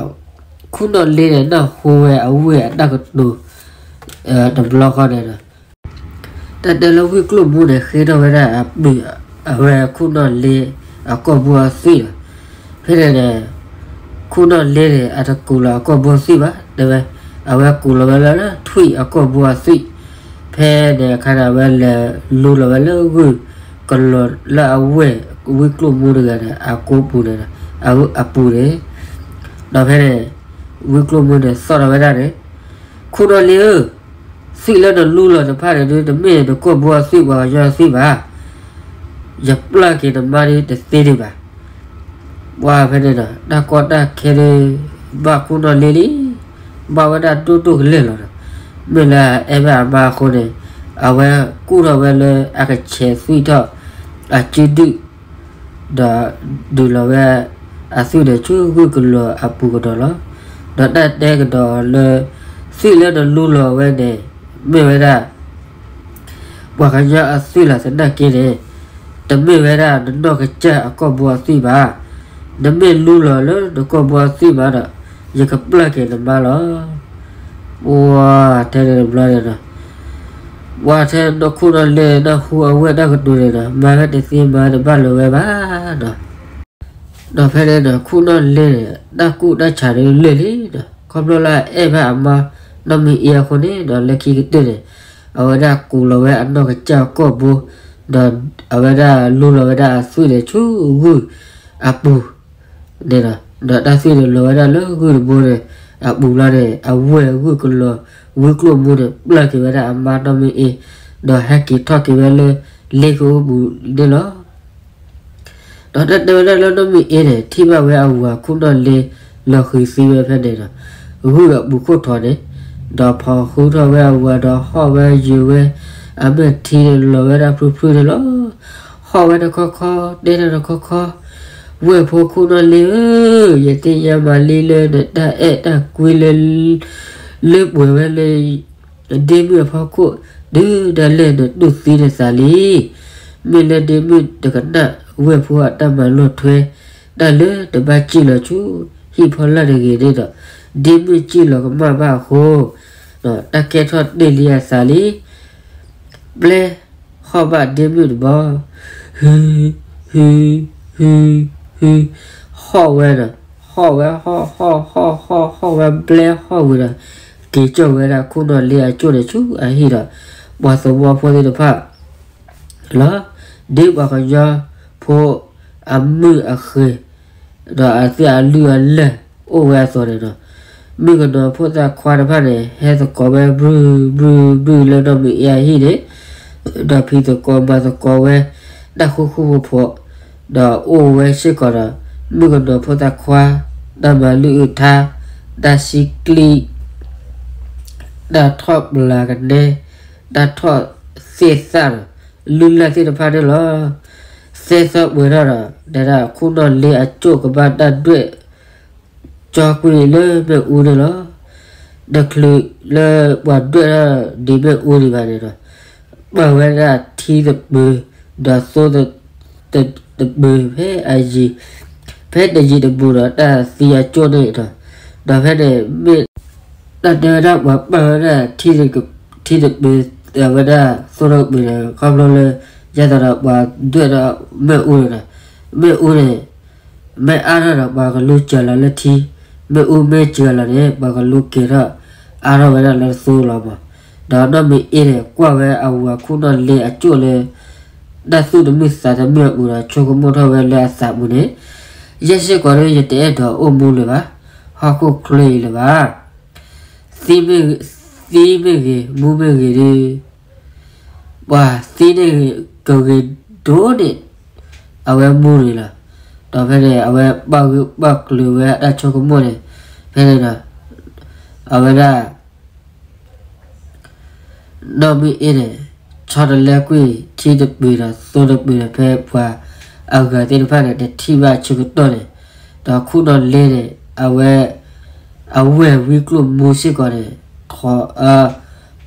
ခူၣ်နီၢ်လ့န့ၣ် နၢ်ဟူဝဲအဝဲၢ်အတၢ်ကတိၤ တဘျီဃီန့ၣ်ဒီး တၢ်တဲလၢဝံကျိၣ်မူန့ၣ် ဃ့ထီၣ်ဝဲဒၣ်အပုၢ် အဝဲခူၣ်နီၢ်လ့အကိာ်ဘိအသွံၣ်လီၤ. ဖဲန့ၣ်န့ၣ် ခူၣ်နီၢ်လ့န့ၣ် အတကူးလီၤအကိာ်ဘိအသွံၣ်ဘၣ်, တဲဝဲ, အဝဲကူးလီၤဝဲလၢထွံၣ်အကိာ်ဘိအသွံၣ်, ဖဲန့ၣ်အခါန့ၣ် အဝဲလဲၤလူလီၤဝဲလၢဂုၢ်ကလီၤလၢအဝဲၢ်ဝံကျိၣ်မူတဂၤန့ၣ် အကိာ်ပူၤန့ၣ်, အပူၤန့ၣ်, ဒီးဖဲန့ၣ် ဝံကျိၣ်မူန့ၣ်သီၣ်ထီၣ်ဝဲဒၣ်န့ၣ်, ခူၣ်နီၢ်လ့ဧၢ, သွံၣ်လၢနလူလီၤတဖၣ်န့ၣ်ဒုး တမ့ၢ်နကိာ်ဘိအသွံၣ် ပှၤကညီအသွံၣ်ဘၣ်. ယပျၢ်က့ၤနမါဒ်တသ့ဒံးဘၣ်. ပှၤဖဲန့ၣ်ဒီး တၢ်ကီတၢ်ခဲဒုး ဘၣ်ခူၣ်နီၢ်လ့လံ, ဘၣ်ဝဲဒၣ်ဒိၣ်ဒိၣ်ကလဲာ်လီၤဒီး, မ့ၢ်လၢအအဲၣ်ဘၣ်အမါအဃိန့ၣ်, အဝဲကူၣ်ထီၣ်ဝဲလၢအကဆဲးသွံၣ်ထီၣ်အစုဒုၣ် ဒီးဒုးလီၤဝဲအသွံၣ်န့ၣ် ဆူဂုၢ်ကလီၤအပူၤကဒီးလီၤ. ဒီးတၢ်တဲကဒီးလၢ သွံၣ်လၢနလူလီၤဝဲန့ၣ် မ့ၢ်ဝဲဒၣ် ပှၤကညီအသွံၣ်လီၤသနာ်က့န့ၣ်, တမ့ၢ်ဝဲဒၣ်နနီၢ်ကစၢ်အကိာ်ဘိအသွံၣ်ဘၣ်. နမ့ၢ်လူလီၤလၢနကိာ်ဘိအသွံၣ်မးဒီး ယကပျၢ်က့ၤနမါလီၤ. ပှၤထဲန့ၣ်တဘျီန့ၣ်ဒီး ပှၤထဲနီၢ်ခူၣ်နီၢ်လ့န့ၣ် နၢ်ဟူအဝဲၢ်တၢ်ကတိၤန့ၣ်ဒီး မၤဝဲတသ့မၤဝဲတဘၣ်လၢၤဝဲဘၣ်ဒီး ဒီးဖဲန့ၣ်ဒီး ခူၣ်နီၢ်လ့န့ၣ် တၢ်ကူၣ်တၢ်ဆးဒုးလၢာ်လံဒီး ခီဖျိလၢအအဲၣ်ဘၣ်အမါနီၢ်မ့ၢ်အ့အဃိန့ၣ်ဒီး လၢခံကတၢၢ်န့ၣ် အဝဲဒၣ်ကူးလီၤဝဲအနီၢ်ကစၢ်အကိာ်ဘိ, ဒီးအဝဲဒၣ်လူလီၤဝဲဒၣ်အသွံၣ်န့ၣ် ဆူဂုၢ်အပူၤန့ၣ်ဒီး ဒီးတၢ်သွံၣ်န့ၣ်လီၤဝဲဒၣ်လၢဂုၢ်တဘိန့ၣ် အပူၤလီၤန့ၣ် အဝဲၢ်ဂုၢ်ကလီၤ ဝံကျိၣ်မူန့ၣ် ပျၢ်က့ၤဝဲဒၣ်အမါနီၢ်မ့ၢ်အ့, ဒီးဟဲက့ၤထီၣ်က့ၤဝဲလၢ လ့ကအိပူၤန့ၣ်လီၤ. ဒီးတၢ်တဲဝဲဒၣ်လၢနီၢ်မ့ၢ်အ့န့ၣ် ထံၣ်ဘၣ်ဝဲအဝၤခူၣ်နီၢ်လ့ လီၤဃံၤသံဝဲဖဲန့ၣ်ဒီး ဂုၢ်အပူၤခိၣ်ထီၣ်န့ၣ်, ဒီးဖီၣ်ဃုထီၣ်ဝဲအဝၤဒီးဟီၣ်ဝဲယၢၤဝဲ အမဲာ်ထံန့ၣ်လီၤဝဲဒၣ်ဖုဖုန့ၣ်လီၤ. ဟီၣ်ဝဲတခီခီ တဲထီၣ်တခီခီ, ဝဲၢ်ဖိခူၣ်နီၢ်လ့ဧၢ, ယသ့ၣ်ညါမးလံလၢနတၢ်အဲၣ်တၢ်ကွံလၢ လၢပှဲၤဝဲလၢ ဒ့မုၣ်အဖီခိၣ် ဒုးဒၣ်လဲာ်နတူၢ်သံနသးလံ. မ့ၢ်လၢဒ့မုၣ်တကနၣ်ဝဲၢ်ဖိအတၢ်မၤလိာ်ထွဲ တၢ်လၢတဘၣ်စံၣ်လီၤဆူဟံၣ်ဖီလာ်တဂ့ၤန့ၣ်ဒီး ဒ့မုၣ်စံၣ်လီၤကမၣ်ဘၣ်အဃိ တၢ်ကဲထီၣ်တ့ၢ်လံအသးလံ. ပျဲဟီၣ်ဘၣ်ဒ့မုၣ်တဘီ, ဟု, ဟု, ဟု, ဟု, ဟီၣ်ဝဲဒီး ဟီၣ်ဝဲ ဟီၣ် ဟီၣ် ဟီၣ် ဟီၣ် ဟီၣ်ဝဲ ဘျဲဟီၣ်ဝံၤဒီး က့ၤကၠီၣ်ဝဲဒၣ်ခူၣ်နီၢ်လ့အကၠိၣ်န့ၣ်ဆူအဟံၣ်ဒီး ပှၤသဝီဖိသ့ၣ်တဖၣ် လီၤ. ဒ်ပှၤကညီဖိအမုၢ်အဃ့ၢ် ဒီးအသ့ၣ်အလုၢ်အလၢ်အိၣ်ဝဲအသိးန့ၣ်ဒီး မုၣ်ကနီၤဖိသၣ်ခွါတဖၣ်န့ၣ် ဟဲသကိးဝဲဘုဘုဘုလၢနီၢ်မ့ၢ်အ့အဟံၣ်န့ၣ်, ဒီးဖံးသကိးမၤသကိးဝဲ တၢ်ဃူဃူဖိးဖိး, ဒီးအိၣ်ဝဲစ့ၢ်ကီးဒီး မုၣ်ကနီၤဖိသၣ်ခွါ, တၢ်မၤလုၢ်အုးထါ, တၢ်ဆံးကျံး, တၢ်ထီၣ်ပျၢၤကနဲ, တၢ်ထီၣ်သ့ၣ်သၣ်ဒီး လုၢ်လၢ်သ့ၣ်တဖၣ်န့ၣ်လီၤ. သဲသီပှဲၤထီၣ်ဒီး တဲဒၣ်ခိၣ်နီၣ်လ့အကၠိၣ်ကဘၣ်တၢ်ဒွဲၣ် ကၠီကွံာ်လၢမ့ၣ်အူန့ၣ်လီၤ. တချုးလၢပှၤဒွဲၣ်ထီၣ်ဒံးမ့ၣ်အူဒံးဘၣ်န့ၣ်ဒီး ပာ်ဝဲဒၣ်ထံတပၢၤ ဒီးသိတ တပၢၤဖဲအယံၤ, ဖဲတယံၤတဘူးဒီးတၢ်သံအကၠိၣ်န့ၣ်ဒီး, ဒီးဖဲန့ၣ်မ့ၢ် တၢ်တဲဝဲဒၣ်ပှၤပာ်ဝဲဒၣ် ထံတပၢၤ ဝဲဒၣ်သိတပၢၤန့ၣ် ခီဖျိလၢ ယဲသိးဒီးပှၤဒွဲၣ်ဒီးမ့ၣ်အူန့ၣ်ဒီး, မ့ၣ်အူန့ၣ် မ့ၢ်အါထီၣ်ဒီးပှၤကလူစၢၤလီၤလၢထံ, မ့ၣ်အူမ့ၢ်စၢၤလီၤန့ၣ် ပှၤကလူက့ၤထီၣ်အါထီၣ်ဝဲဒၣ်လၢသိလီၤမး. ဒီးနီၢ်မ့ၢ်အ့န့ၣ် ကွၢ်ဝဲအဝၤခိၣ်နီၣ်လ့အကၠိၣ်လၢ တၢ်သူၣ်တမုာ်သးတမုာ်အပူၤဒီး ဆိကမိၣ်ထီၣ်ဝဲလၢအသးပူၤန့ၣ်, ယဲၢ်စ့ၢ်ကီးဒီး ယတအဲၣ်ဒိးအိၣ်မူလၢၤဘၣ်, ဟီၣ်ခိၣ်ချၢအံၤလၢၤဘၣ်. သံမ့ၢ်ဂ့ၤ, မူမ့ၢ်ဂ့ၤဒီး ပှၤသံန့ၣ်ကဂ့ၤဒိၣ်န့ၢ် အဝဲမူန့ၣ်လီၤ. ဒီးဖဲန့ၣ် အဝဲပာ်ဂၢၢ်ပာ်ကျၢၤဝဲအတၢ်ဆိကမိၣ်န့ၣ်, ဖဲန့ၣ်ဒီး အဝဲဒၣ် နီၢ်မ့ၢ်အ့န့ၣ် ဆီတလဲကွံာ်ထံတပၢၤဒီးသိတပၢၤဒီး ဖဲပှၤအဂၤသ့ၣ်တဖၣ်န့ၣ် တထံၣ်ဘၣ်အဆၢကတီၢ်န့ၣ်, ဒီးခိၣ်နီၣ်လ့န့ၣ် အဝဲ အဝဲၢ်ဝံကျိၣ်မူစ့ၢ်ကီးန့ၣ်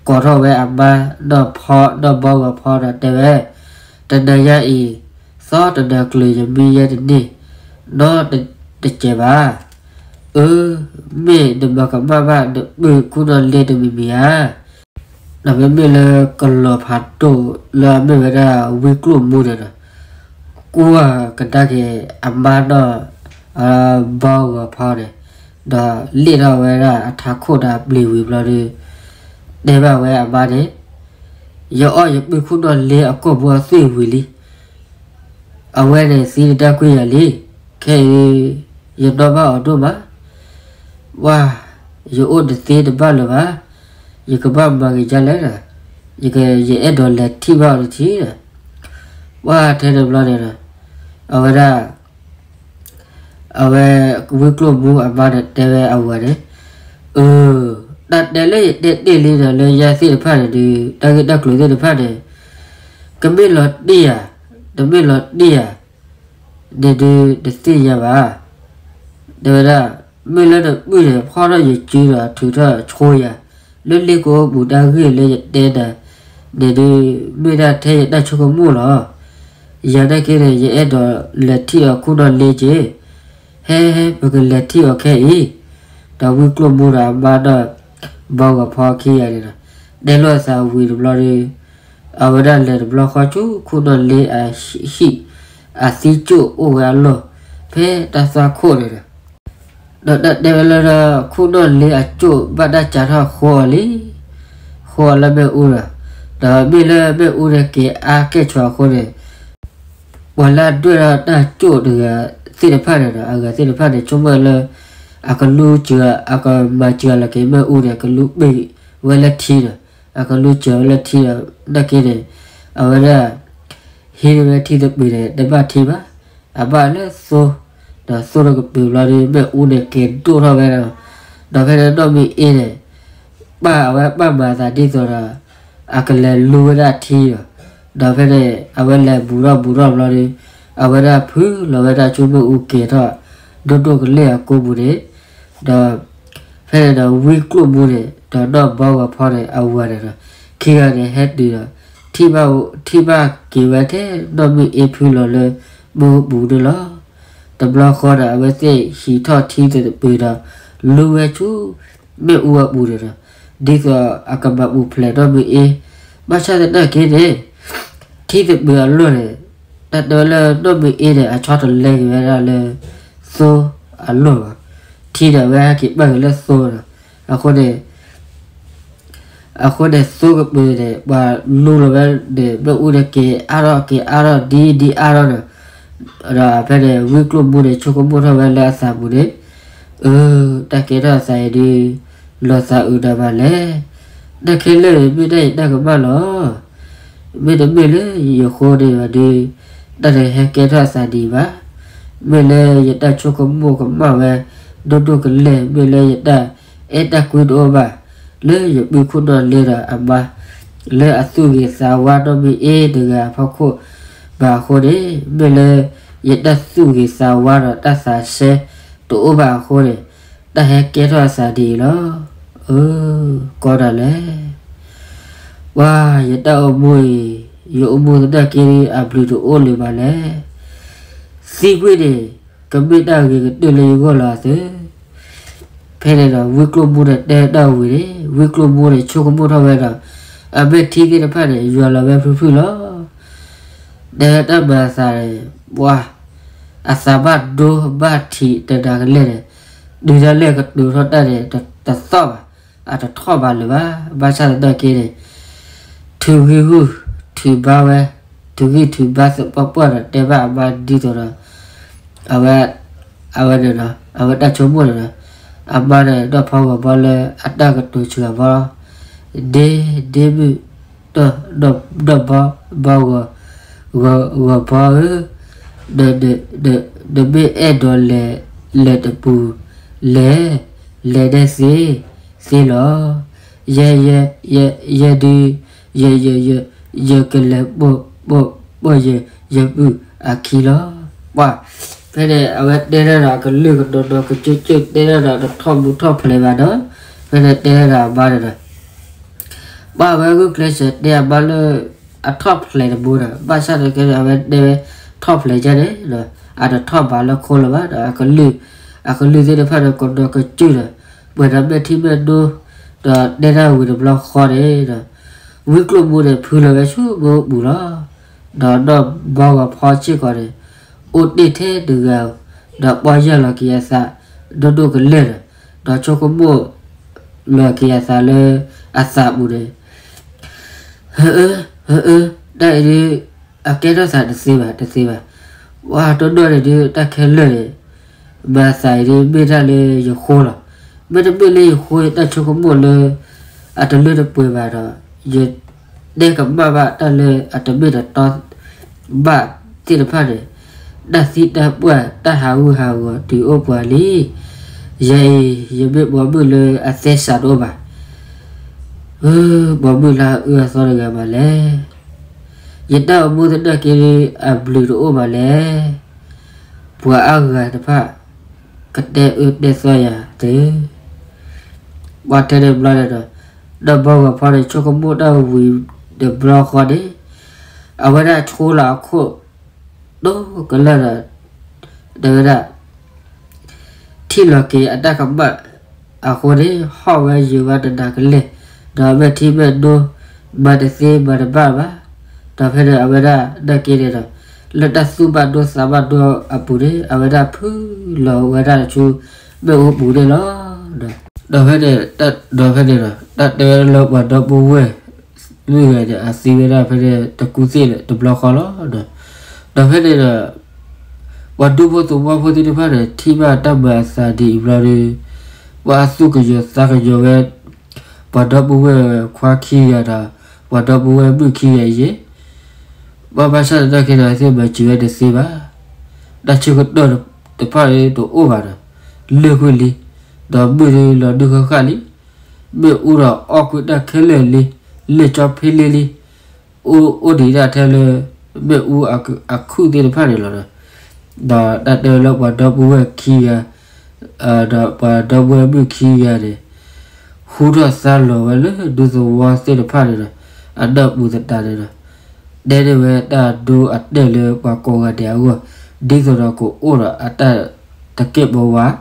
ကိးထီၣ်ဝဲအမါ နီၢ်ဖီ နီၢ်ဘီဂီၤဖီဒီးတဲဝဲ, တနၤညါအံၤ သီတနၤကျၢၤ ယမံယဲတန့ၢ်နီတစဲးဘၣ်. အၢ, မ့ၢ်နမၤကမၣ်ဘၣ် နပုၢ်ခိၣ်နီၣ်လ့တမံၤမံၤဧါ. ဒီးမ့မ့ၢ်လၢကလီၤဖးဒိၣ်လၢအမ့ၢ်ဝဲဒၣ်ဝံကျိၣ်မူန့ၣ်ဒီး ကွၢ်ကဒါက့ၤအမါနီၢ် ဘီဂီၤဖီန့ၣ်, ဒီးလ့ၣ်ထီၣ်ဝဲဒၣ်အထးခိၣ်ဒီးအပျ့ၤဝံၤဘျီဒီး တဲဘၣ်ဝဲအမါန့ၣ်, ယအီၣ်ယပုၢ်ခိၣ်နီၣ်လ့အကိာ်ဘိအသွံၣ်ဝံၤလံ. အဝဲန့ၣ်သံတဒါကွံာ်ယၤလံ. ခဲအံၤ ယနီၣ်ဘၣ်အီၤဒိၣ်မး. ဝါ, ယအိၣ်တသ့တဘၣ်လၢၤဘၣ်. ယကဘၣ်မၤဂ့ၤဒ်လဲၣ်ဒီး ယအဲၣ်ဒိးလဲၤထံၣ်ဘၣ်အီၤတထံၣ်ဒီး, ပှၢ်ထဲတဘျီန့ၣ်ဒီး အဝဲဒၣ် အဝဲဝံကျိၣ်မူအမါန့ၣ်တဲဝဲအဝၤန့ၣ်, အၢ, တၢ်တဲလၢယတဲတ့ၢ်လံဒီး လၢညါသ့ၣ်တဖၣ်န့ၣ်ဒီး တၢ်ဂ့ၢ်တၢ်ကျိၤသ့ၣ်တဖၣ်န့ၣ် ကမ့ၢ်လီၤတ့ၢ်ဧါ, တမ့ၢ်လီၤတ့ၢ်ဧါ န့ၣ်ဒုးတသ့ၣ်ညါဘၣ်. တဲဝဲဒၣ် မ့ၢ်လၢနပုၢ်န့ၣ် ဖီၣ်ထီၣ်ယစုဒီးထုးထီၣ်ဆိယၤ လၢလ့ကိပူၤ တၢ်ဂ့ၢ်လၢယတဲနၤန့ၣ်ဒုး မ့ၢ်ဒၣ်ထဲယတၢ်ဆိကမိၣ်လီၤ. ယၤနာ်က့န့ၣ် ယအဲၣ်ဒိးလဲၤထံၣ်အီၤခိၣ်နီၣ်လ့က့ၤ. ဟဲ ပကလဲၤထံၣ်အီၤခဲအံၤ. ဒီးဝံကျိၣ်မူဒီးအမါဒီး ဘီဂီၤဖီခံဂၤန့ၣ်ဒီး တဲလိာ်အသးဝံၤတဘျီဒီး အဝဲဒၣ်လဲၤတဘျီဃီဆူခိၣ်နီၣ်လ့အဟံၣ် အသံကၠိၣ်အိၣ်ဝဲအလီၢ် ဖဲတၢ်သွၣ်ခိၣ်န့ၣ်ဒီး ဒီးတၢ်တဲဝဲလၢဒီး ခိၣ်နီၣ်လ့အကၠိၣ်ဘၣ်တၢ်စးထီၣ်ဃိအီၤလံ, ဃိအီၤလၢမ့ၣ်အူဒီး, ဒီးမ့ၢ်လၢမ့ၣ်အူန့ၣ်က့ၤအါကဲၣ်ဆိးအဃိန့ၣ်, ပှၤလၢအဒွဲၣ်ထီၣ်တၢ်ကၠိၣ်တဂၤသ့ၣ်တဖၣ်န့ၣ်ဒီး အဂၤသ့ၣ်တဖၣ်န့ၣ် ဆိကမိၣ်လၢ အကလူစၢၤ အကမၤစၢၤလီၤက့ၤမ့ၣ်အူန့ၣ် ကလူပ့ၤဝဲလၢထံဒီး အကလူစၢၤဝဲလၢထံဒီး နာ်က့န့ၣ် အဝဲဒၣ် ဟံးန့ၢ်ဝဲထံသပၢၤန့ၣ် တဘၣ်ထံဘၣ်, အဘၣ်လၢသိ, ဒီးသိတကပၤဘျီဒီး မ့ၣ်အူန့ၣ်က့ၤဒိၣ်ထီၣ်ဝဲဒၣ်, ဒီးဖဲန့ၣ်နီၢ်မ့ၢ်အ့န့ၣ် ပာ်အဝဲပာ်မၤအသးဒ်သိးဒီး အကလဲၤလူဝဲဒၣ်ထံဒီး, ဒီးဖဲန့ၣ် အဝဲလဲၤဘူးထီၣ်ဘူးထီၣ်ဘျီဒီး အဝဲဒၣ်ဖုလီၤဝဲဒၣ်ဆူမ့ၣ်အူက့ၤထီၣ် ဒိၣ်ဒိၣ်ကလဲာ်အကိပူၤန့ၣ်, ဒီး ဖဲန့ၣ်ဒီးဝံကျိၣ်မူန့ၣ် ဒီးနီၢ်ဘီဂီၤဖီန့ၣ် အဝၤန့ၣ်ဒီး ခံဂၤန့ၣ်ဟဲတုၤဒီး ထံၣ်ဘၣ်က့ၤဝဲထဲနီၢ်မ့ၢ်အ့ဖုလီၤလၢမ့ၣ်အူပူၤန့ၣ်လီၤ. တဘျီဃီဒီး အဝဲသ့ၣ်ဟံးထီၣ်ထံသပၢၤဒီး လူဝဲဆူမ့ၣ်အူအပူၤန့ၣ်ဒီး ဒ်သိးအကမၤပူၤဖျဲးနီၢ်မ့ၢ်အ့, ဘၣ်ဆၣ်သနာ်က့န့ၣ် ထံသပၢၤအလီၢ်န့ၣ် တၢ်တဲဝဲလၢနီၢ်မ့ၢ်အ့န့ၣ် အဆီတလဲက့ၤဝဲဒၣ်လၢ သိအလီၢ်ဘၣ်, ထံန့ၣ် အဝဲဟဲက့ၤပာ်က့ၤလၢသိဒီး, အဃိန့ၣ် အဃိန့ၣ်သိကပၤန့ၣ် ပှၤလူလီၤဝဲန့ၣ် မ့ၣ်အူန့ၣ်က့ၤအါထီၣ်က့ၤအါထီၣ်ဒ်ဒ်အါထီၣ်န့ၣ်, ဒီးဖဲန့ၣ် ဝံကျိၣ်မူန့ၣ် ဆိကမိၣ်ထီၣ်ဝဲလၢအသးပူၤန့ၣ်, အၢ, တၢ်ကဲထီၣ်အသးအံၤဒုး လီၤသးအုးနၤမးလဲၣ်. တၢ်ခဲလၢာ်န့ၣ် မ့ၢ်ဒၣ်ယတၢ်ကမၣ်လီၤ. မ့တမ့ၢ်လၢယဃိန့ၣ်ဘၣ်ဒီး တၢ်တဟဲကဲထီၣ်အသးဒံးဘၣ်. မ့ၢ်လၢယတၢ်ဆိကမိၣ်ကမၣ်ဝဲ ဒိၣ်ဒိၣ်ကလဲာ်, မ့ၢ်လၢယတၢ်အဲၣ်တၢ်ကွံတအိၣ်ဘၣ်, လၢယပုၢ်ခိၣ်နီၢ်လ့ဒီးအမါ လၢအသူၣ်ဂ့ၤသးဝါနီၢ်မ့ၢ်အ့တဂၤအဖီခိၣ်ဘၣ်အဃိန့ၣ်, မ့ၢ်လၢယတၢ်သူၣ်ဂ့ၤသးဝါဒီးတၢ်သးစဲတအိၣ်ဘၣ်အဃိန့ၣ်, တၢ်ဟဲကဲထီၣ်အသးဒ်အံၤလီၤ. အၢ, ကီဒၣ်လဲာ်. ပှၤ, ယတၢ်အိၣ်မူအံၤ, ယအိၣ်မူသနာ်က့ အဘျုးတအိၣ်လၢၤဘၣ်လဲၣ်. သံကွံာ်န့ၣ် ကမ့ၢ်တၢ်ဂ့ၤကတၢၢ်လၢယဂီၢ်လီၤအသိး. ဖဲန့ၣ်ဒီး ဝံကျိၣ်မူန့ၣ်တဲတၢ်ဝံၤန့ၣ်, ဝံကျိၣ်မူန့ၣ် ဆိကမိၣ်ထီၣ်ဝဲဒီး အမဲာ်ထံသ့ၣ်တဖၣ်န့ၣ် ယွၤလီၤဝဲဖုၣ်ဖုၣ်လီၤ. တဲတၢ်မၤအသးန့ၣ်, ပှၤ, အသးဘၣ်ဒိဘၣ်ထံးတနၤကလဲာ်န့ၣ်, တုၤဒၣ်လဲာ်ကတိၤထီၣ်တၢ်န့ၣ် တသီၣ်ဘၣ်, အတထီၣ်ဘၣ်လၢၤဘၣ်. ဘၣ်ဆၣ်သနာ်က့န့ၣ် ထုးဂံၢ်ဂုၢ်ထုးဘါဝဲ, ထုးဂံၢ်ထုးဘါသပှၢ်ပှၢ်ဒီး တဲဘၣ်အမါဒ်သိးဒီး အဝဲ, အဝဲန့ၣ်ဒီး အဝဲတၢ်ဆိကမိၣ်န့ၣ်ဒီး အမါန့ၣ် ဒီၣ်ဖီဂီၤဘီလၢအတၢ်ကတိၤဆှၢအဘီလီၤ. ဒ့, ဒ့မုၣ်, ဒီၣ်, ဒီၣ်ဘီ, ဘီဂီၤ, ဂီၤဘီဧၢ, နမ့ၢ်အဲၣ်ဒိးလဲၤ, လဲၤတပူၤ, လဲၤ, လဲၤဒဲသ့, သ့လီၤ. ယဲ, ယဲ, ယဲဒုး, ယဲ, ယဲ, ယဲ, ယကလဲၤပိာ်, ပိာ်, ပိာ်ယဲ, ယပုၢ်အခံလီၤ. ပှၤ, ဖဲန့ၣ် အဝဲတဲဒၣ်ဒီးအကလုၢ်ကနီၤနီၤကစၢၢ်ကၠၢၢ်တဲဒၣ်ဒီး တထီၣ်မူထီၣ်ဖျဲးဘၣ်ဒီး ဖဲန့ၣ်တဲဒၣ်ဒီးအမါန့ၣ်ဒီး ပှၤအဝဲဂုာ်ကျဲးစၢးတဲအမါလၢ အထီၣ်ဖျဲးတဘိဒီး ဘၣ်ဆၣ်သနာ်က့န့ၣ် အဝဲတဲဝဲထီၣ်ဖျဲးဒ်န့ၣ်ဒီး အတထီၣ်ဘၣ်လၢခိလၢၤဘၣ်ဒီး အကလုၢ်, အကလုၢ်သ့ၣ်တဖၣ်ဒီးကနီၤကစၢၢ်ဒီး ပှဲၤဒီးမဲာ်ထံမဲာ်နိ ဒီးတဲတၢ်ဝံၤတဘျီဃီန့ၣ်ဒီး ဝံကျိၣ်မူန့ၣ် ဖုလီၤဝဲဆူမ့ၣ်အူပူၤလီၤ. ဒီးနီၢ်ဘီဂီၤဖီစ့ၢ်ကီးန့ၣ် အိၣ်တ့ၢ်ထဲတဂၤဧိၤ, ဒီးပီၢ်ယၢ်လီၤက့ၤအသး ဒိၣ်ဒိၣ်ကလဲာ်ဒီး, ဒီးဆိကမိၣ်လီၤက့ၤအသးလၢအသးပူၤန့ၣ်, ဟၢအၢ, ဟၢအၢ, တၢ်အံၤဒုး အကဲထီၣ်သးတသ့ဘၣ်, တသ့ဘၣ်. ပှၤတနီၣ်န့ၣ်ဒုး တၢ်ခဲလၢာ်န့ၣ် မၤသးအံၤဒုး မ့ၢ်တၢ်လၢယဃိလီၤ. မ့တမ့ၢ်လၢယဃိ ယတၢ်ဆိကမိၣ်လၢ အတလၢတပှဲၤဘၣ်ဒီး ယတဲကမၣ်ဘၣ်တၢ်လၢအတမ့ၢ်တတီ ဘၣ်သ့ၣ်တဖၣ်န့ၣ်, တၢ်သံတၢ်ပှၢ် တၢ်ဟးဂူာ်ဟးဂီၤတုၤအိၣ်ပှၤလံ. ယၤအံၤ ယမ့ၢ်ပိာ်မုၣ်လၢအသဲစးတအိၣ်ဘၣ်, ပိာ်မုၣ်လၢအအၢအသီတဂၤမးလဲၣ်. ယတၢ်အိၣ်မူသနာ်က့ အဘျုးတအိၣ်ဘၣ်လဲၣ်. ပှၤအါဂၤတဖၣ် ကတဲအၢတဲသီယၤတၢ် ပှၤတဲန့ၣ်ဘျီန့ၣ်ဒီး နီၢ်ဘီဂီၤဖီန့ၣ် ဆိကမိၣ်တၢ်ဝံၤတဘျီဃီန့ၣ်, အဝဲဒၣ်ဆိလီၤအခိၣ် ဒိၣ်ကလဲာ်ဒီး တဲဝဲဒၣ် ထံၣ်လီၤက့ၤအတၢ်ကမၣ်အဃိန့ၣ် ဟီၣ်ဝဲယၢၤဝဲတနၤကလဲာ်, ဒီးမဲာ်ထံမဲာ်နိ မၤတသ့မၤတဘၣ်ဘၣ်. ဒီးဖဲန့ၣ် အဝဲဒၣ်နာ်က့န့ၣ်ဒီး လၢတၢ်သူၣ်ဘၣ်ဒိသးဘၣ်ဒိအပူၤန့ၣ် အဝဲဒၣ်ဖုလီၤဝဲဒၣ်ဆူ မ့ၣ်အူပူၤန့ၣ်လီၤ. ဒီးဖဲန့ၣ်, ဒီးဖဲန့ၣ်ဒီး တၢ်တဲဝဲဒၣ်လၢပှၤဒီပုၢ်ဝဲၢ် မုၣ်ဂၤန့ၣ် အသံဝဲဒၣ်ဖဲန့ၣ် တကူသ့ၣ်တဘျီဃီလီၤ. ဒီးဖဲန့ၣ်ဒီး ပှၤဒူဖိသဝီဖိသ့ၣ်တဖၣ်န့ၣ် ထံၣ်ဘၣ်တၢ်မၤအသးဒ်အံၤဘျီဒီး ပှၤသူၣ်ကညီၤသးကညီၤဝဲ ပှၤဒီပုၢ်ဝဲၢ်ခွါခံဂၤဒီး ပှၤဒီပုၢ်ဝဲၢ်မုၣ်ခံဂၤအံၤ, ဘၣ်ဘၣ်ဆၣ်သနာ်က့ဒီး သ့ၣ်မၤစၢၤဝဲတသ့ဘၣ်. တၢ်ဆၢကတီၢ်တဖၣ်တအိၣ်ဘၣ်ဒီး လၢာ်ကွံာ်လံ, ဒီးမုၢ်ဒီးလီၤဒုၣ်ဃၣ်ဃၣ်လံ, မ့ၣ်အူဒီးအီၣ်ကွံာ်တၢ်ခဲလၢာ်လံ, လၢာ်ကၠီဖ့လ့လံ, အိၣ်ဒံးဒၣ်ထဲလၢ မ့ၣ်အူအခုၣ်သ့ၣ်တဖၣ်န့ၣ်လီၤ. ဒီးတၢ်တဲဝဲလၢပှၤဒီပုၢ်ဝဲၢ်ခံဂၤ ဒီးပှၤဒီပုၢ်ဝဲၢ်မုၣ်ခံဂၤန့ၣ် ဟူထီၣ်သါလီၤဝဲလၢဒူသဝီသ့ၣ်တဖၣ်န့ၣ်ဒီး အနၢ်ပူၤသတးန့ၣ်ဒီး တဲန့ၢ်ဝဲတၢ်ဒိအတဲာ်လၢပှၤကိးဂၤဒဲးအဂီၢ် ဒ်သိးဒီးကအိၣ်ဒီးအတၢ်တကဲာ်ပဝး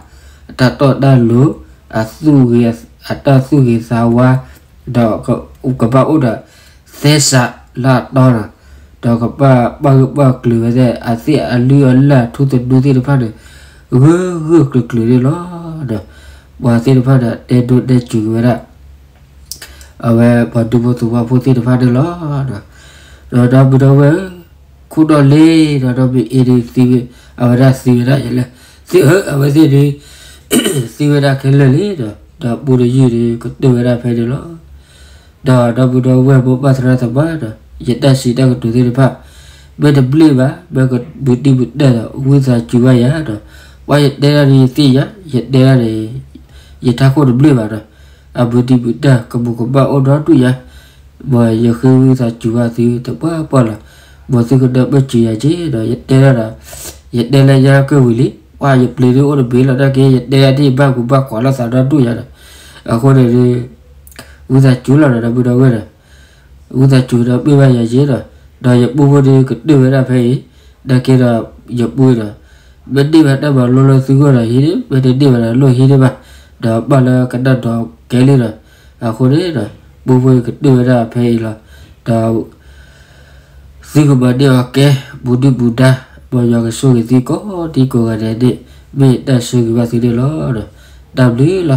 အတၢ်တီတၢ်လိၤ အသူၣ်ဂ့ၤ အတၢ်သူၣ်ဂ့ၤသးဝါ ဒီးကဘၣ်အိၣ်ဒီးသဲစးလၢအတီဒီး ဒီးကဘၣ်ပာ်ဂၢၢ်ပာ်ကျၢၤဝဲသ့ၣ် အသ့ၣ်အလုၢ်အလၢ်ထူသနူသ့ၣ်တဖၣ်န့ၣ် ဂၢၢ်ဂၢၢ်ကျၢၤကျၢၤန့ၣ်လီၤ. ဒီးပှၤသ့ၣ်တဖၣ်န့ၣ် တဲဒိတဲစၢၤက့ၤဝဲဒၣ် အဝဲပှၤဒူဖိသဝီဖိသ့ၣ်တဖၣ်န့ၣ်လီၤ. ဒီးဒီပုၢ်ဒီဝဲၢ်ဧၢ, ခိၣ်ဒီၣ်လ့ဒီးဒီမ့ၢ်အ့ဒီးသံဝဲ, အဝဲဒၣ်သံဝဲဒၣ်ယဲလဲၣ်, သံဧၢ, အဝဲသ့ၣ်ဒုး သံဝဲဒၣ်ခဲလၢာ်လံဒီး ဒီးပူတယုၢ်ဒီးကတၢၢ်ဝဲဒၣ်ဖဲန့ၣ်လီၤ. ဒီးဒီပုၢ်ဒီဝဲၢ်မိၢ်ပၢ်သရၣ်သမါဒီး ယတၢ်စံးတၢ်ကတိၤသ့ၣ်တဖၣ် မ့ၢ်တဘျ့ၣ်ဘၣ်, မ့ၢ်ကဘူးတံၢ်ဘူးတၢ်ဒီး ဝံသးစူၤဘၣ်ယၤဒီး, ပှၤယတဲဒၣ်ဒီးယသ့ၣ်ညါ, ယတဲဒၣ်န့ၣ် ယထးခိၣ်တဘျ့ၣ်ဘၣ်ဒီး, အဘူးတံၢ်ဘူးတၢ်ကမူးကမၣ်အိၣ်ဒီဒူၣ်ညါ, မ်ယဃ့ဝံသးစူၤဘၣ်သုတပှၢ်ပှၢ်လီၤ. မ်သုကနၢ်ပၢၢ်စၢၤယၤက့ၤဒီး ယတဲဒၣ်ဒီး, ယတဲလၢညါက့ၤဝံၤလံ, ပှၤယပျံၤဒုးအိၣ်တဘ့ၣ်လီၤ, နာ်က့ယတဲဒၣ်ဒ်ဘၣ်ကူဘၣ်ကွၢ်လိာ်သးဒီဒူၣ်ညါဒီး, အဃိန့ၣ်ဒီး ဝံသးစူၤလီၤဒီး ဒီပုၢ်ဒီဝဲၢ်ဒီး ဝံသးစူၤဒီးပၢၢ်ဘၣ်ယၤက့ၤဒီး, ဒီးယပူဖိဒီးကတၢၢ်ဝဲဒၣ်ဖဲအံၤ, နာ်က့ဒီး ယပူဒီး, မ့ၢ်န့ၢ်ဘၣ်တၢ်မၤလိလၢသုဂီၢ်ဒီးဟံးန့ၢ်, မ့ၢ်တန့ၢ်ဘၣ်ဒီးလိၣ်ဟံးန့ၢ်ဘၣ်, ဒီးဘၣ်လၢကနၣ်ဒီးကဲလံဒီး, အဃိန့ၣ်ဒီး ပူဖိကတၢၢ်ဝဲဒၣ်ဖဲအံၤလီၤ. ဒီး သုကမၤန့ၢ်အီၤကဲ ဘူးဒုၣ်ဘူးဒါ, မ်ယွၤကဆိၣ်ဂ့ၤသုကိးဒံကိးဂၤဒဲးန့ၣ်, မ့ၢ်တၢ်ဆိၣ်ဂ့ၤဘၣ်သုန့ၣ်လီၤ. တၢ်ဘျုးလီၤ.